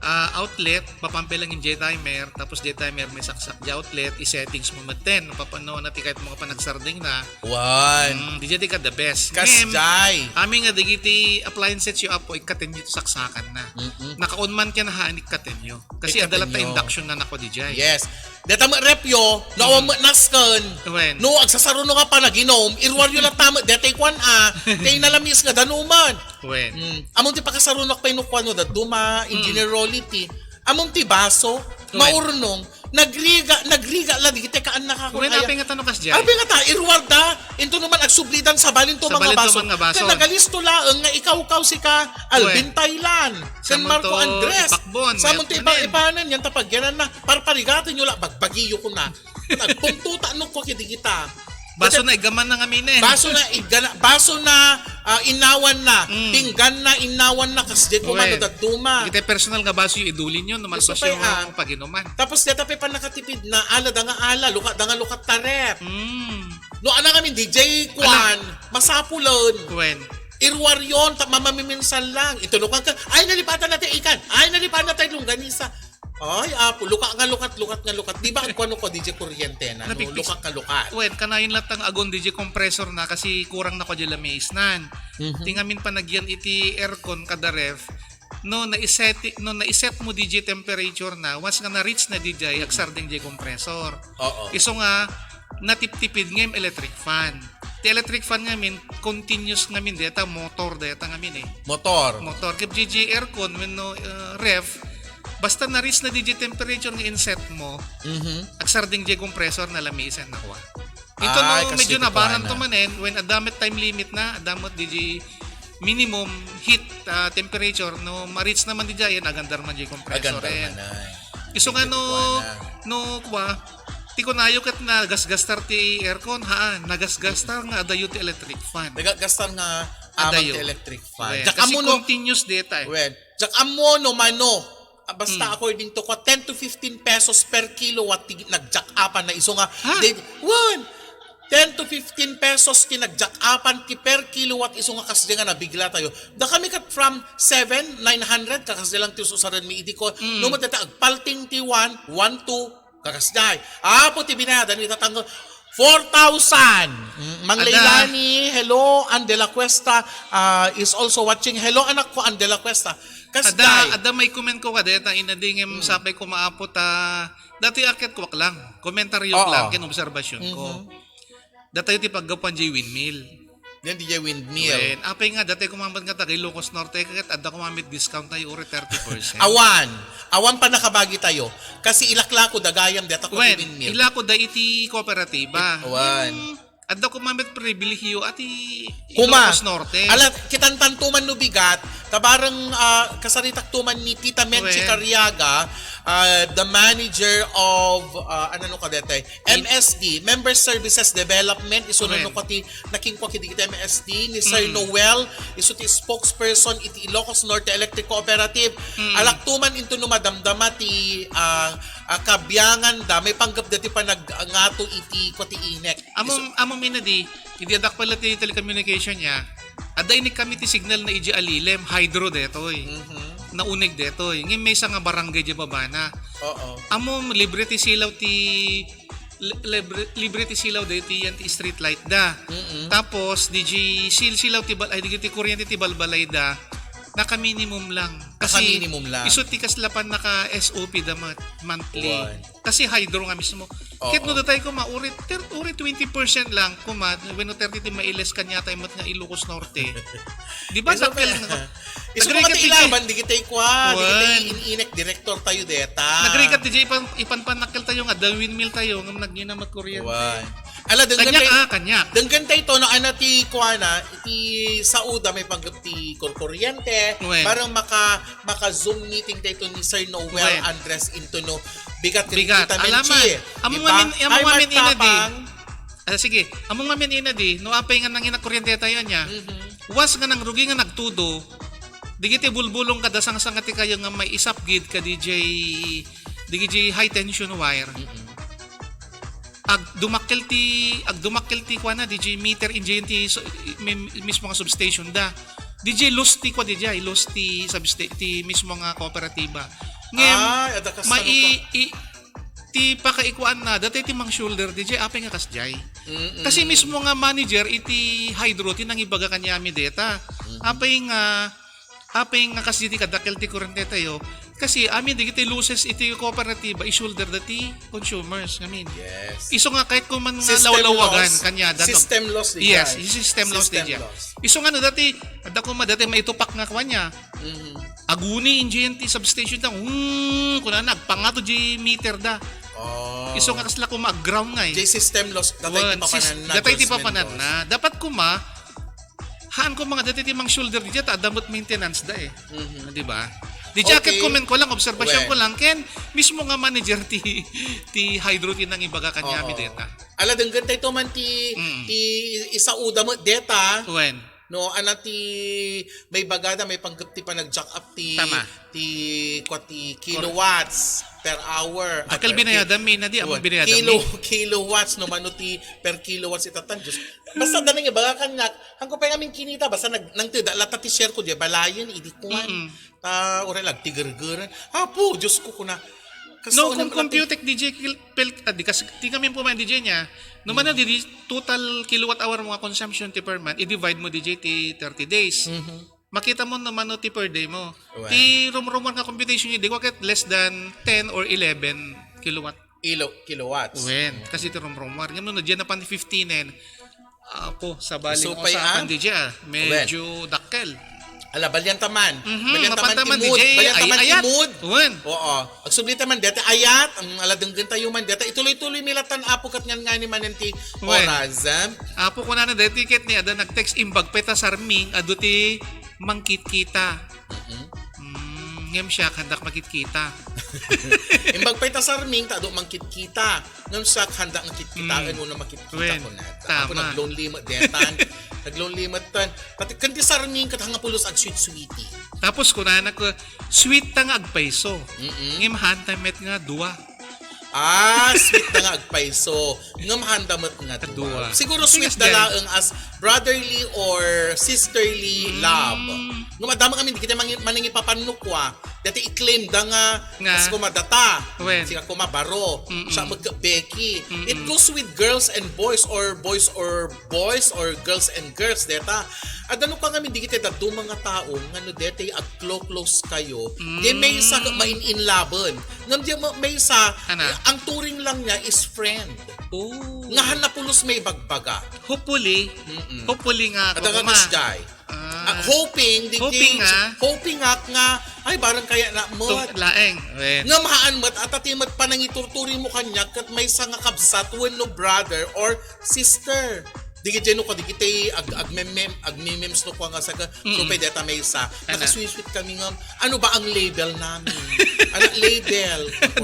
ah, outlet, papampilangen jay timer, tapos jay timer maisaksak jay outlet, i-settings mo metten, no, papano na ti kahit mga panagsarding na. Wan. Mm, di jay ti ka the best. Kasjay. Ngem, amin nga dagiti appliances yo, apo, ikkaten yo saksakan na. Mm-mm. Naka-on man ken ha, ikkaten yo. Kasi ikkaten adda latta yo. Induction na nako di jay. Yes. Deta met repyo, no, awan met nasken. Wen. No, agsasaruno nga panaginom, iruaryo latta met, detay kuan, ah, tay nalamis nga danuman. Wen. Mm. Amon ti pakasarunok pay no kuan, no, daduma, Mm. Engineer Rolly ti. Amon ti baso, Wen. maurnong, Nagriga, nagriga la, digiti kaan na ka. Wen, apay nga tano kasdiay? Apay nga ta, iruar da, into naman agsublidan, sabalin to mga baso. Sabalin to mga baso. Kaya nagalisto laeng nga ikaw, kaw, sika, Alvin Taylan, San Marco Andres. Samunto ipak-, ipanen, yan tapagyanan na, parparigaten yo la, bagbagiyo ko na. Nagpuntuta no ko kidi kita. Baso na igaman na ngamin eh. Baso na igana, baso na, ah, inawan na. Mm. Pinggan na, inawan na, kasdiay ko man, dadduma. Iti personal nga baso yung idulin yun, no, malpas yung paginuman. Tapos deta pay pannakatipid na, ala da nga ala, lukat da nga lukat ta ref. Mm. No, ana ngamin, D J, kuan, masapulen. Kuan. Iruar yon, ta mamamiminsan lang. Itunukan ka, ay, nalipatan natin ikan. Ay, nalipatan natin longganisa. Ay, apo, luka nga lukat, lukat nga lukat. Di ba, kuano ko, D J Kuryente na, no? Luka nga lukat. Wen, kanayon latang agon D J compressor na kasi kurang na ko di lamiisnan. Mhm. Ti ngamin panagyan iti aircon kada ref, no, naiset, no, naiset mo D J temperature na, once nga na-reach na D J, agsardeng D J compressor. Oo. Isu nga, natiptipid ngem electric fan. Ti electric fan ngamin, continuous ngamin, deta motor, deta ngamin eh. Motor. Motor. Kep D J aircon, wenno, uh, ref, basta na-reach na D J temperature nga inset mo, mhm, agsardeng D J compressor na lamiisan na kuan. Ito no, medyo nabaran to manen, when adda met time limit na, adda met D J minimum heat, ah, temperature, no, ma-reach naman D J, yan, agandar man D J compressor. Agandar man ay. Isu nga no, no, kuan, ti kunayo ket nagasgastar ti aircon, ha, nagasgastar nga adayo ti electric fan. Nagasgastar nga aman ti electric fan. Kasi continuous deta eh. Well, diak ammo no mano. Ah, basta according to ko, ten to fifteen pesos per kilowatt ti nagjack-upan na isu nga. Ha? Wen, ten to fifteen pesos ti nagjack-upan ti per kilowatt isu nga kasdi nga nabigla tayo. Da kami kat from seven, nine hundred, kakasdi lang ti usarenmi idi ko. Mm. No, madata agpalting ti one, one, two, kakasdiay. Apo ti binayadan, itatanggol. Four thousand. Mm, Mang Leilani, hello. Ann de la Cuesta, ah, is also watching. Hello, anak ko, Ann de la Cuesta. Kasdiay. Adda, adda may comment ko kadeta, inadingem sapay ko maapo ta, datoy a ket kuak lang. Komentaryo lang, ken obserbasyon ko. Mhm. Datayo ti paggapuan jay windmill. Diyan di jay windmill. Wen, apay nga, datayo kumamat nga taga Ilocos Norte, ket adda kumamat discount tayo, uri thirty percent. Awan. Awan pannakabagi tayo. Kasi ilaklako da gayam, deta ko ti windmill. Wen, ilako da iti kooperatiba. Awan. Ngem, adda kumamat pribilehiyo, ati Ilocos Norte. Ala, kitan tanto man no bigat, tabareng, ah, kasaritak to man ni Tita Menchi Cariaga, ah, the manager of, ah, ano no kadetay, M S D, Member Services Development, isu no kati nakinkua kidi iti M S D, ni Sir Noel, isu ti spokesperson iti Ilocos Norte Electric Cooperative. Mm. Alak to man into no madamdama ti, ah, ah, kabiangan da, maipanggep da ti panag-, ngato iti, kua ti inek. Amo, amo minadi, idi adak pala ti telecommunication niya, adda inik kami ti signal na iji alilem, hydro detoy. Mhm. Nauneg detoy. Ngem maysa nga barangay di babana. Oo. Amo, libre ti silaw ti, li-, libre, libre ti silaw deti yan ti street light da. Mm-mm. Tapos, di ji sil-, silaw ti bal-, ay, di ti kuryente ti balbalay da. Naka-minimum lang. Kasi, naka-minimum lang. Isu ti kasla pannaka-S O P da mat-, monthly. Wan. Kasi hydro nga mismo. Oo. Ket no datay kuma, uri, ter-, uri twenty percent lang kuma, wenno thirty ti mailes kaniatay met nga Ilocos Norte. Di ba, isu dakkel nga, isu nga ti ilaban, di kitay kua, di kitay in-inek direktor tayo deta. Nagrigat di jay ipan, ipanpanakkel tayo nga, da windmill tayo, nga nagyan na magkuryente. Wan. Ala, denggan kaniak, tay-, ah, kaniak. Denggan tay to, no, ana ti kuana, iti sauda maipanggep ti kurkuryente, wen, parang maka-, maka-Zoom meeting tayo ni Sir Noel, wen, Andres into no, bigat, bigat. Kita, alaman. Menchi. Amo nga min-, amo nga min-, ina di. Ah, sige, amo nga min-, ina di, no, apay nga nangina kuryente tayo niya. Mhm. Was nga nang rugi nga nagtudo, digiti bulbulong kada sangsanga ti kayo nga may isapgid ka D J, D J high tension wire. Mhm. Agdumakkel ti, agdumakkel ti kuana, D J meter, injay ti so, mi-, mismo nga substation da. D J loss ti kua, D J loss ti substa-, ti mismo nga kooperatiba. Ngem, ay, adda kasta mai-, no pa. I-, ti pakaikuan na, dati ti mang shoulder, D J, apay nga kasjay. Mm-mm. Kasi mismo nga manager, iti hydro, ti nangibaga kaniami deta. Mm-mm. Apay nga, Apay nga kasdi ti kadakkel ti kurente tayo, kasi amin dagiti losses iti kooperatiba, i-shoulder da ti consumers ngamin. Yes. Isu nga kayat ko man nga lawlawagan, kaniada, no? System loss, di jay. Yes, system loss, di jay. Isu nga no, dati, adda ko ma, dati maitupak nga kwan niya. Mhm. Aguni, injay ti substation ta, hmm, kunana, agpangato di meter da. Oh. Isu nga kasla koma ag-ground nga eh. Jay system loss, datay ti papananna, datay ti papananna. Dapat koma, haan koma nga datay ti mang-shoulder diay, ta adda met maintenance da eh. Mhm. Di ba? Di jacket ko men ko lang, observation ko lang, ken mismo nga manager ti, ti Hydro ti nangibaga kaniami deta. Ala, denggen tayo man ti, ti isauda met deta. Wen. No, ana ti may bagada, may panggep ti panag-jack up ti, ti, kwa, ti kilowatts per hour. Dakkel binayadam, mi na di, ammo binayadam, kilo, mi. Kilowatts, no, mano ti per kilowatts itatan, Diyos. Basta danay nga, baga kaniak, hangko pay ngamin kinita, basta nag-, nangteda, lata ti share ko, di, balayen, idi kuan. Ta, uray lag, tigergeren. Apo, Diyos ko, kuna. No, kung computek, D J, kil-, pel-, ah, di, kas-, ti kami po man, D J niya, no, mana, di, di, total kilowatt hour mo nga consumption ti per month, i-divide mo, D J, ti thirty days. Makita mo naman no ti per day mo. Ti rumrumor nga computation niya, di ko ket less than ten or eleven kilowatt. Ilo-, kilowatts. Wen, kasi ti rumrumor. Ngem no, diyan na pan fifteen en. Apo, sabali nga usapan, D J, ah. Medyo dakkel. Ala, balian ta man. Balian ta man ti mood. Balian ta man ti mood. Wen. Oo. Agsubli ta man, deta ayat. Ang ala, denggen tayo man, deta. Ituloy-tuloy mi latan, Apo, ket ngan ngani manen ti oras. Apo, kunana, deta ket ni, adda nag-text, imbag pay ta sarming, adu ti mangkitkita. Mm, ngem siak, handak makitkita. Imbag pay ta sarming, ta adu mangkitkita. Ngem siak, handak nga kitkitaen, wenno makitkita, kunada. Apo, nag-lonely met detan. Nag-lonely met tan. Pati, ken ti sarming, ket hanga pulos ag-sweet-sweety. Tapos, kunana ko, sweet ta nga agpayso. Ngem haan ta met nga dua. Ah, sweet ta nga agpayso. Ngem haan ta met nga dua. Siguro sweet da laeng as brotherly or sisterly love. Ngem adda man kami, di kita mangi-, manangipapanno kua. Dati i-claim da nga, nga, as koma data. Wen. Sika koma baro. Siya magka-, Becky. It goes with girls and boys or boys or boys or girls and girls, deta. Adda no kami, di kita dadduma nga tao, nga no deta agklo-close kayo, di maysa ka main-in laben. Ngem di ma-, maysa, ang turing lang niya is friend. Oh. Nga haan na pulos maibagbaga. Hopefully, hopefully nga, adda nga koma. Kasjay. Ah, hoping, di hoping nga, hoping ak nga, ay, barang kaya na met. Laeng, wen. Ngem haan met, ata ti met panangiturturi mo kaniak, ket maysa nga kabsat wenno brother or sister. Di ket no, kadi kiti ag-, agmemmem-, agmememes no kua nga saka, so pwede ta maysa. Nakasweet-sweet kami nga, ano ba ang label namin? Anak label.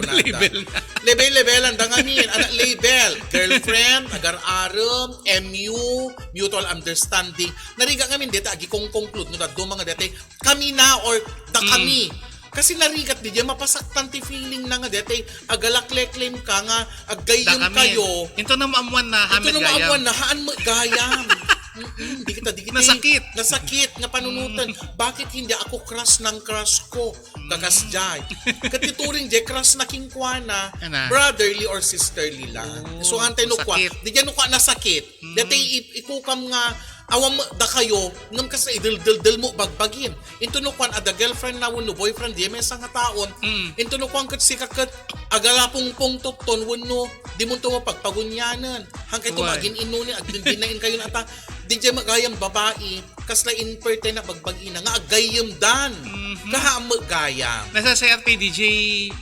Label na. Label-labelan da ngamin. Anak label. Girlfriend, agar-arum, M U, mutual understanding. Narigat ngamin deta, agikong-conclude, no, dadduma nga deta, kami na or da kami. Kasi narigat di, di mapasaktan ti feeling na nga deta, agalakleklim ka nga, aggayyem kayo. Into na maamuan na, into na maamuan na, haan met gayam. Mm-mm, di kita, di kita. Nasakit. Nasakit nga panunutan. Bakit hindi ako crush ng crush ko? Kakasjay. Ket ti turing di crush na kenkuana, brotherly or sisterly lang. Oh, so, antay no kua, di no kua nasakit. Dati i-, ikukam nga, awan mo, da kayo, ngem kas na idel-del-del mo bagbagim. Into no kuan, adda girlfriend na, wenno boyfriend, di maysa nga taon. Into no kuan, ket sika ket, agalapungpong tutton, wenno, di mo to mapagpagunyanan. Hangkay to magin-inuni, agdindinain kayo na ata. Di jay magayam babae, kasla inperte na bagbagina, nga agayyemdan. Kaha mo gayam. Nasasayat kay D J,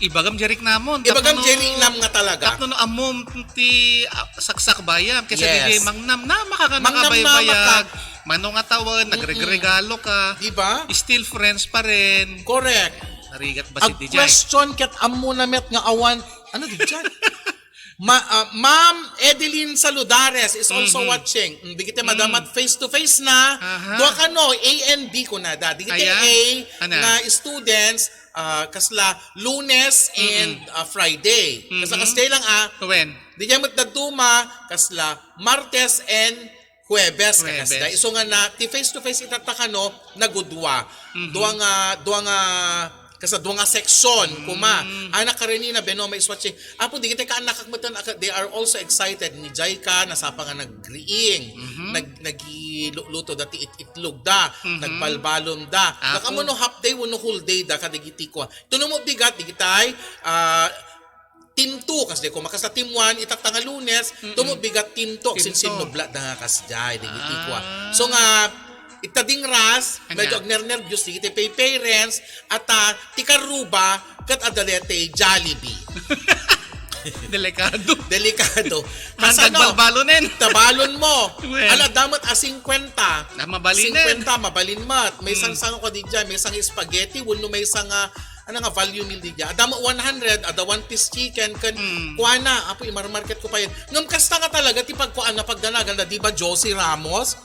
ibagam jerik namon. Ibagam jerik nam nga talaga. Tapno no amom ti, ah, saksak bayam, kaysa D J mangnam, na makakano ka baybayag. Mano nga tawen, nagregregalo ka. Di ba? Still friends pa rin. Correct. Narigat ba si D J? Ag-question ket ammo na met nga awan. Ano, D J? Ma-, ah, Ma'am Edeline Saludares is also watching. Mm, di kita madamat face to face na. Aha. Dua kano, A and B ko na da. Di kita A na students, ah, kasla Lunes and, ah, Friday. Kasla kasjay lang, ah. Wen. Di jay met dadduma, kasla Martes and Huwebes, kakasda. Isu nga na, ti face to face itatta kano, nagudua. Dua nga, dua nga, kasa dua nga section, kuma. Ana Karenina Benoma is watching. Apo, di kita kaanakak metten, aka-, they are also excited. Ni Jaika, nasapa nga nagriing. Nag-, nagiluluto dati it-, itlog da. Nagbalbalom da. Nakamuno half day, wano whole day da, kadigiti kwa. Tuno mo bigat, digitay, ah, Team two, kas di ko makasa team one, itatta nga Lunes, tumo bigat team two, agsinsinnubla da nga kasjay, di iti kwa. So nga, ita dingras, medyo agnernerbios, di iti pay parents, at, ah, ti karruba, ket adda deti Jollibee. Delikado. Delikado. Kasano? Balbalonen. Tabalon mo. Well. Ala, damat a singkwenta. Na, mabalinen. Singkwenta, mabalin mat. May Mm. sangsang ko di dyan, may sang spaghetti, wenno may sang, ah, ano nga, value meal di dyan. Adama one hundred, ada one piece chicken, kan Mm. kuana, apo, imarmarket ko pa yan. Ngam kasta nga talaga, ti pagkuan na pagdanagan na, di ba, Josie Ramos?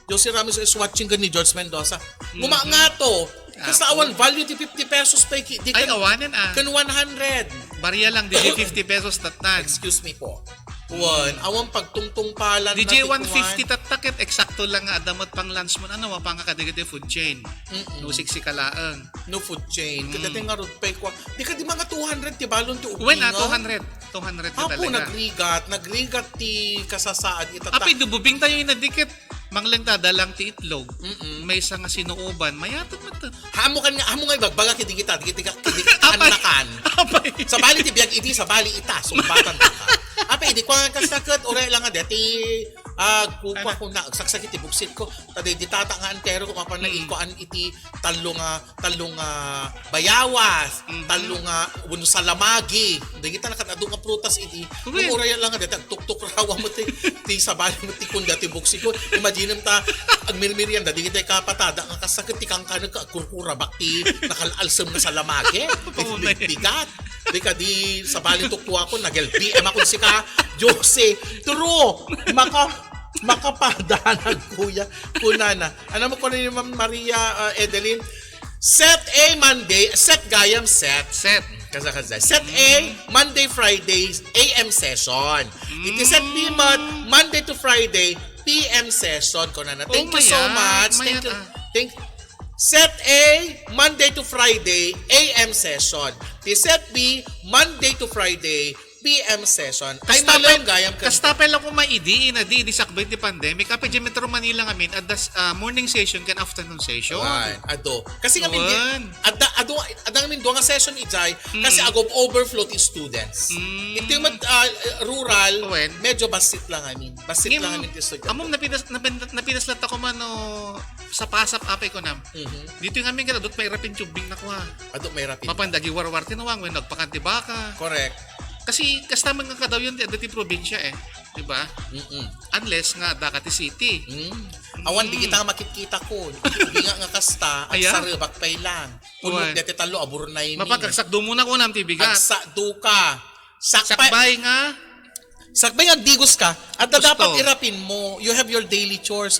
Josie Ramos is watching ni George Mendoza. Kuma Mm-hmm. nga to. Kasta Apo. awan value ti fifty pesos pa iki, di Ay, kan, awanen, ah. kan one hundred. Barya lang, di fifty pesos tattan. Excuse me po. Kuan, awan pagtungtungpalan na D J ti one fifty kuan. Tattaket, eksakto lang nga adda met pang lunch mo, ano, mapanga kadagiti food chain. Mm-mm. No, siksi ka laeng. No food chain. Mm. Kadati nga rod pay kwa. Di ka di mga two hundred ti balon ti Wen, ah, ubing, no? two hundred. Two hundred ka Apo, talaga. nagrigat. Nagrigat ti kasasaad ita ta- Api, dububing tayo inadikit. Mangleng ta, dalang ti itlog. Mm-mm. May isa nga sinuoban. Mayatan man ta. Hamo kan nga, hamo nga ibagbaga kidi kita, kidi ka, kidi ka Apay. anakan. Apay. Sabali ti biag idi, sabali ita, sumbatan ta ka. Apay, idi ko nga kasaket, uray lang nga, deti, ah, kupa Ano? ko na, saksakit ti buksit ko. Tadi, di tata nga antero, kumapan na Mm. ikuan iti tallo nga, tallo nga bayawas, Mhm. tallo nga, wenno salamagi. Di kita nakat-adu nga prutas idi. Uy. Uray lang nga, deti, agtuktukrawa mo ti, ti sabali mo ti kunda ti buksit ko. Imagine ta, agmirmirienda, di kita kapatada, nga kasaket ti kangkanag ka, agkurkura, bak ti nakal-alsem nga salamagi. Paunay. Bigat. Di ka di sabali tukwa ko, nag-L B M ako sika, Jose. True. Maka-, makapadanag, kuya. Kunana. Ano mo ko ni Ma'am Maria, uh, Edeline? Set A Monday, set gayam set. Set. Kasa, kasa. Set A, Monday, Fridays, A M session. Iti set B mat, Monday to Friday, P M session. Kunana. Thank Oh, you so maya-, much. Thank you. mayata. Thank Set A, Monday to Friday, A M session. Ti set B, Monday to Friday, P M session. Ay, Kasta malem pay-, gayam ka. kasta pay lang kung maidi, na di, di sakbay ti pandemic. Apay, di Metro Manila ngamin, at das-, ah, morning session kan afternoon session. Right, ado. Kasi ngamin, di, Wen. adda, ado, adda ngamin duwa nga session ijay, kasi Mm. agom overflow ti students. Mm. Iti mat-, ah, rural, Wen. medyo basit lang ngamin. Basit Ngem, lang ngamin ti estudyante. amom napinas-, napin-, napinas lang ta kumano, sapasap apay ko nam. Mhm. Dito yung amin kada, dut may rapin tubing na kuha. Adu, may rapin. Mapan dagi warwar ti nawang, wen nagpakan ti baka. Correct. Kasi kasta man nga kadaw yun, ti, adda ti probinsya eh. Di ba? Mm-mm. Unless nga, adda ka ti city. Mm. Awan, di Mm. kita nga makit-kita ko. Di nga, nga kasta, at Aya? sarabak pay lang. Puno Uwan. deti talo, aburnay mi. Mapag agsakdo muna ko nam ti bigat. Agsakdo ka. Sakbay. Sakbay nga. Sakbay nga agdigos ka. At Gusto. dapat irapin mo. You have your daily chores.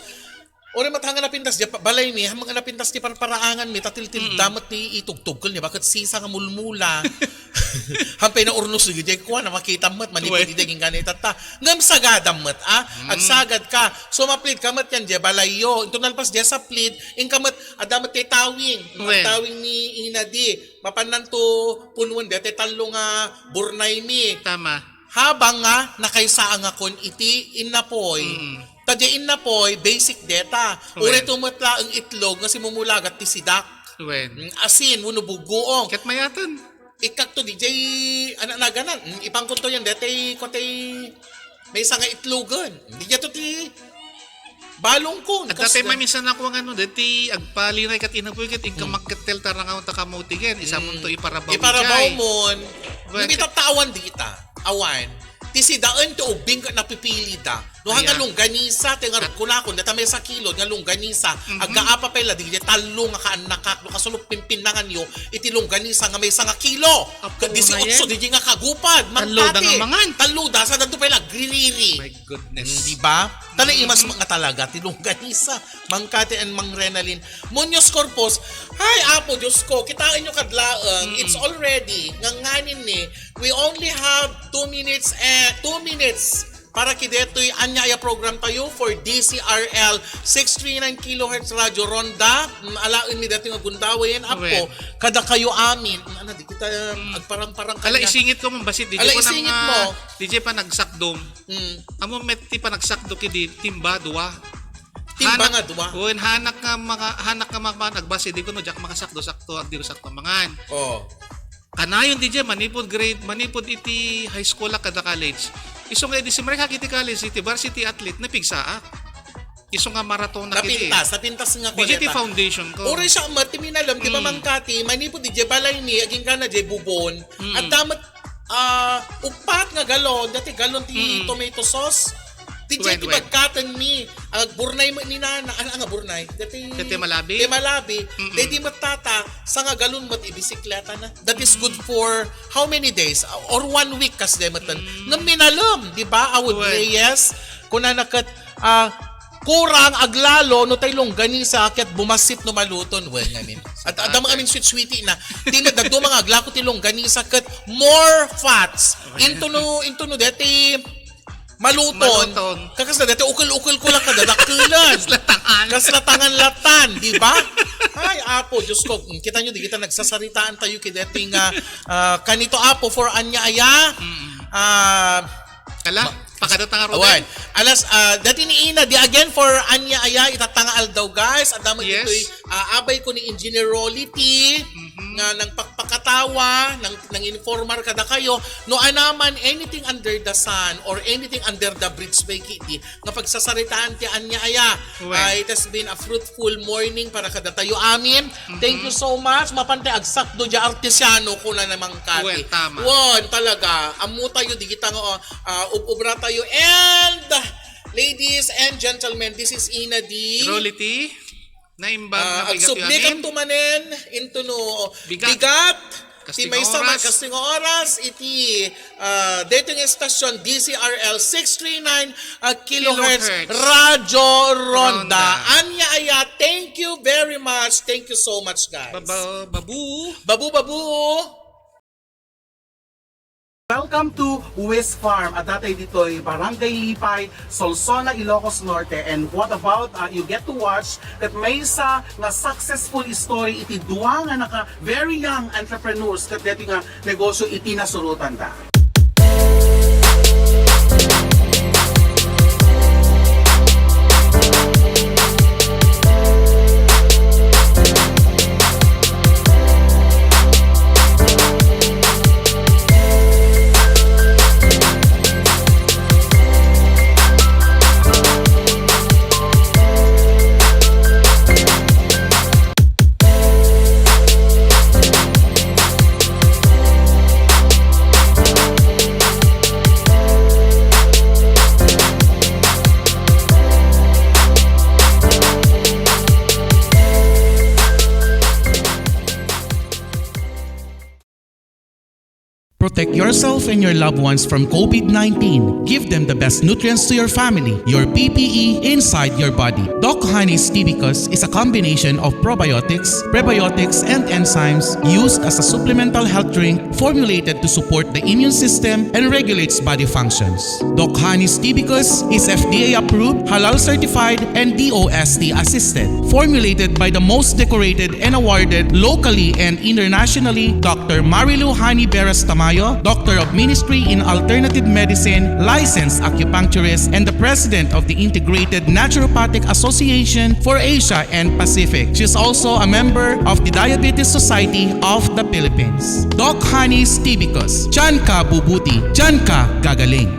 Ore, mat hanga napintas di pa-, balay mi, hanga napintas di parparaangan mi, tatiltil Mm. damat ti itugtugkel ni, bakit sisa nga mulmula? Hampay na urnos di, di kuha na makita met, manipod Uwe. di, di, gingganay tatta. Ngam sagadam met, ah? Mm. Agsagad ka. So, maplid ka met yan, di balay yo. Ito nalpas di sa plid, inka met, adda met ti tawing. Uwe. Tawing ni ina di. Mapanan to punwen, di, ti tallo nga burnay mi. Tama. Habang nga, nakaisa nga kon iti innapoy. Mm. Ta diay innapoy, basic deta. Wen. Uray to met laeng itlog nga simumulagat ti sidak. Wen. Mm, asin, wenno bugoong. Ket mayatan. Ikkak to, di jay, anak naganan. Mm, ipangkon to yan, detay, kotay, may isa nga itlogan. Di jay to ti balong kon. At datay kasta. Maminsan ako nga ano, deti agpalinay kat inapoy kat inka Hmm. magketel tarangaw ta kamotigen. Isa Hmm. mon to iparabaw Iparabaw ijay. Mon. Well, Nung itatawan di ita. Awan. Ti sidaen ti ubing kat napipili da. No, hanga Ayan. Longganisa, ti ngarud ko na kun, data may sa kilo, nga longganisa, Mhm. aggaapa pay la, di tallo nga kaannakak, no, kasulo pimpinnangan yo, iti longganisa nga may sa nga kilo. Apo, Kat dieciocho, na yan. Di nga kagupad, Tallo da nga mangkati. Mangan. Tallo da, sa dadto pay la, gririri. My goodness. Mm, di ba? Tala Mhm. imas nga talaga, ti longganisa. Mangkati and Mang Renalyn. Muñoz Corpus, "Ay, Apo Diyos ko, kitaan nyo kadlaeng, Mm. it's already, nganganin ni, we only have two minutes, eh, two minutes." Para ki detoy ania aya program tayo for D C R L six three nine kilohertz Radio Ronda. Mm, alaen mi detoy nga gundaway yan, apo. Well. Kada kayo amin. Mm, ano, di kita, um, Mm. agparang-parang Ala, kanya. Isingit ko, Ma'am Basit, di Ala, ko na isingit nga, mo. Di jay pa nagsakdom. Mm. Amo met ti panagsakdo ki di, timba, dua. Timba Hanak, nga dua. Wen, hanak nga maka-, hanak nga maka-, nagbasi, di ko no, jak makasakdo-sakdo, agdi ko sakto mangan. Oh. Kanayon di jay, manipod grade, manipod iti high school ak kada college. Isu nga idi simrekak iti college, iti varsity athlete, napigsaak. Isu nga marathon na kiti. Napintas, napintas nga Di jay ti kuleta. Foundation ko. Uray siya, Mat, ti minalem, di ba, Mm. Mangkati, manipod di jay balay ni, aging ka na jay bubon, Mm. at damat, ah, uppat nga galon, dati galon ti Mm. tomato sauce. Ti Wen, ti wen. Bagkatengmi, agburnay met ni nana, ano nga burnay? Dati Dati malabi? Ti malabi, Mm-mm. dati met tata, sa nga galon met ibisikleta na. That is good Mm. for how many days? Or one week kas demetan. Mm. Nga minalem, di ba? I would Wen. say yes. Kunana ket, ah, kurang aglalo no tay longganisa ket bumasit no maluton. Well, ngamin. At adda mga amin sweet-sweetie na. Ti na, dadu mga aglako ti longganisa ket more fats. Into no, into no, deti maluton. Maluton. Kakas na deti ukol-ukol ko lang kadadakkelan. Kas latangan. Kas latangan latan, di ba? Ay, apo, Diyos ko, kita nyo, di kita nagsasaritaan tayo kideti nga, ah, kanito, apo, for anya aya. Mm. Ah, Kala, Ma- pakadata nga Awan. Alas, ah, dati ni Ina, di again for anya aya, itatanga aldaw, guys. Adda mo Yes. ditoy, ah, abay ko ni Engineer Rolly T, Mhm. nga nang pakpakatawa, nang, nang informer kada kayo. No anaman, anything under the sun or anything under the bridge by Kitty, nga pagsasaritaan ti anya aya. Wen. Ah, it has been a fruitful morning para kadatayo amin. Thank you Mhm. so much. Mapante agsakdo dia artesiano ko na namang kati. Wen, tama. Wen, talaga. Ammo tayo, di kita nga, ah, ub-ubra tayo. And, ladies and gentlemen, this is Ina D. Rolly T. Naimbag Ah, nga bigat agsubli yu amin. Kanto manen, into no, Bigat. Bigat. Ti Kasting maysa man oras. Kasting oras, iti, ah, dating station D C R L six three nine, ah, kilohertz, Kilohertz. Radyo Ronda. Ronda. Anya aya, thank you very much. Thank you so much, guys. Baba-, babu. Babu, babu. Welcome to Wiz Farm. Adda tayo ditoy Barangay Lipay, Solsona, Ilocos Norte. And what about, uh, you get to watch ket maysa nga successful story iti dua nga naka very young entrepreneurs ket deti nga negosyo iti nasurotanda. Protect yourself and your loved ones from COVID nineteen. Give them the best nutrients to your family, your P P E, inside your body. Doc Honey's Tibicus is a combination of probiotics, prebiotics, and enzymes used as a supplemental health drink formulated to support the immune system and regulates body functions. Doc Honey's Tibicus is F D A approved, halal certified, and D O S T assisted. Formulated by the most decorated and awarded locally and internationally, Doctor Marilu Honey Beras Tamayo, Doctor of Ministry in Alternative Medicine, licensed acupuncturist, and the President of the Integrated Naturopathic Association for Asia and Pacific. She is also a member of the Diabetes Society of the Philippines. Doc Honey's Tibicus, diyan ka bubuti, diyan ka gagaling.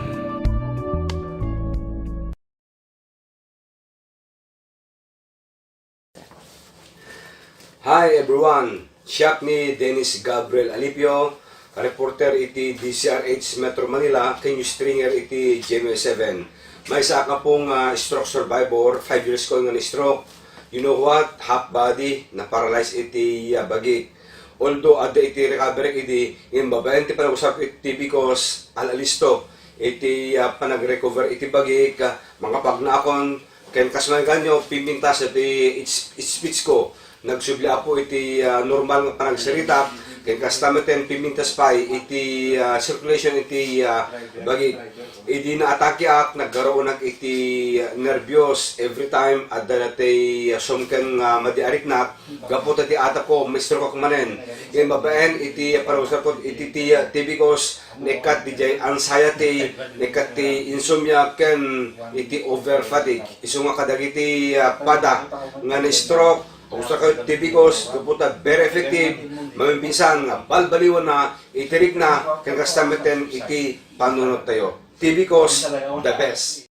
Hi everyone! Siak ni Dennis Gabriel Alipio, reporter iti D C R H Metro Manila, ken news stringer iti G M A seven. Maysa a pung, ah, stroke survivor, five years ko nga na-stroke. You know what? Half body, na-paralyze iti, ah, bagik. Although adda iti recovery idi, ngem babaen ti panagusarko iti because al-alisto iti, ah, panag-recover iti bagik, ah, mangapagnaakon, ken kas maganyo, pimpintas iti its-, its speech ko. Nagsubli, Apo, iti, ah, normal nga panagsarita, ken kasta met ken pimpintas pay iti, ah, circulation iti, ah, bagik. Idi naatakeak, naggaruonak iti, ah, nerbios. Every time, adda daytay, ah, sumken nga madi a riknak, gapu ta ti atapko, ma-stroke-ak manen. Ken babaen iti, ah, panagusarko iti, ti, ah, tibikos, naikkat diay anxiety, naikkat ti insomnia, ken iti over fatigue. Isu nga kadagiti, ah, pada nga na-stroke, Agusarko iti tibikos, gapu ta very effective, maminsan nga balbaliwanna iti rikna, ken kasta met ken iti panunottayo. Tibikos, the best.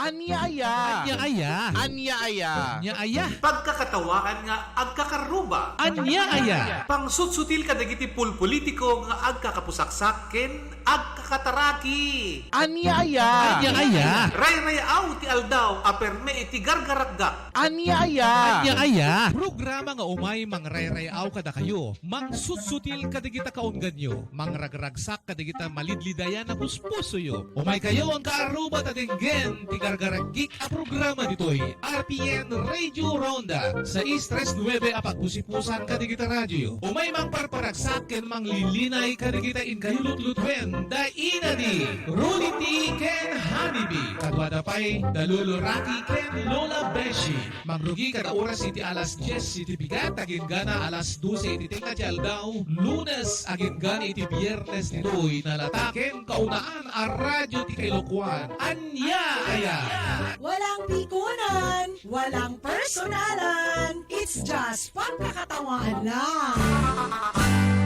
Ania aya? Ania aya? Ania aya? Ania aya? Pagkakatawaan nga agkakarruba. Ania aya? Pangsutsutil kadagiti pulpolitiko nga agkakapusaksak ken agkakataraki. Ania aya? Ania aya? Rayrayaw ti aldaw a perme iti gargaragak. Ania aya? Ania aya? Programa nga umay mangrayrayaaw kadakayo, mangsutsutil kadagita kaungganyo, mangragragsak kadagita malidlidayan a puspusoyo. Umaykayo, agkarruba, ta denggen ti gargaragik a programa ditoy R P N Radio Ronda, sais tres nuebe a pagpusipusan kadagita radioyo. Umay mangparparagsak ken manglilinay kadagita inkayo lutlutuen da Inadi, Rudy T ken Honey B. Kaduada pay da Lolo Rocky ken Lola Beshi. Mangrugi kada oras iti alas dies iti bigat, agingga alas dose iti tengnga ti aldaw, Lunes agingga iti Biernes ditoy nalatak ken kaunaan a radio ti Kailokuan. Ania aya? Walang pikunan, walang personalan. It's just pagkakatawaan lang.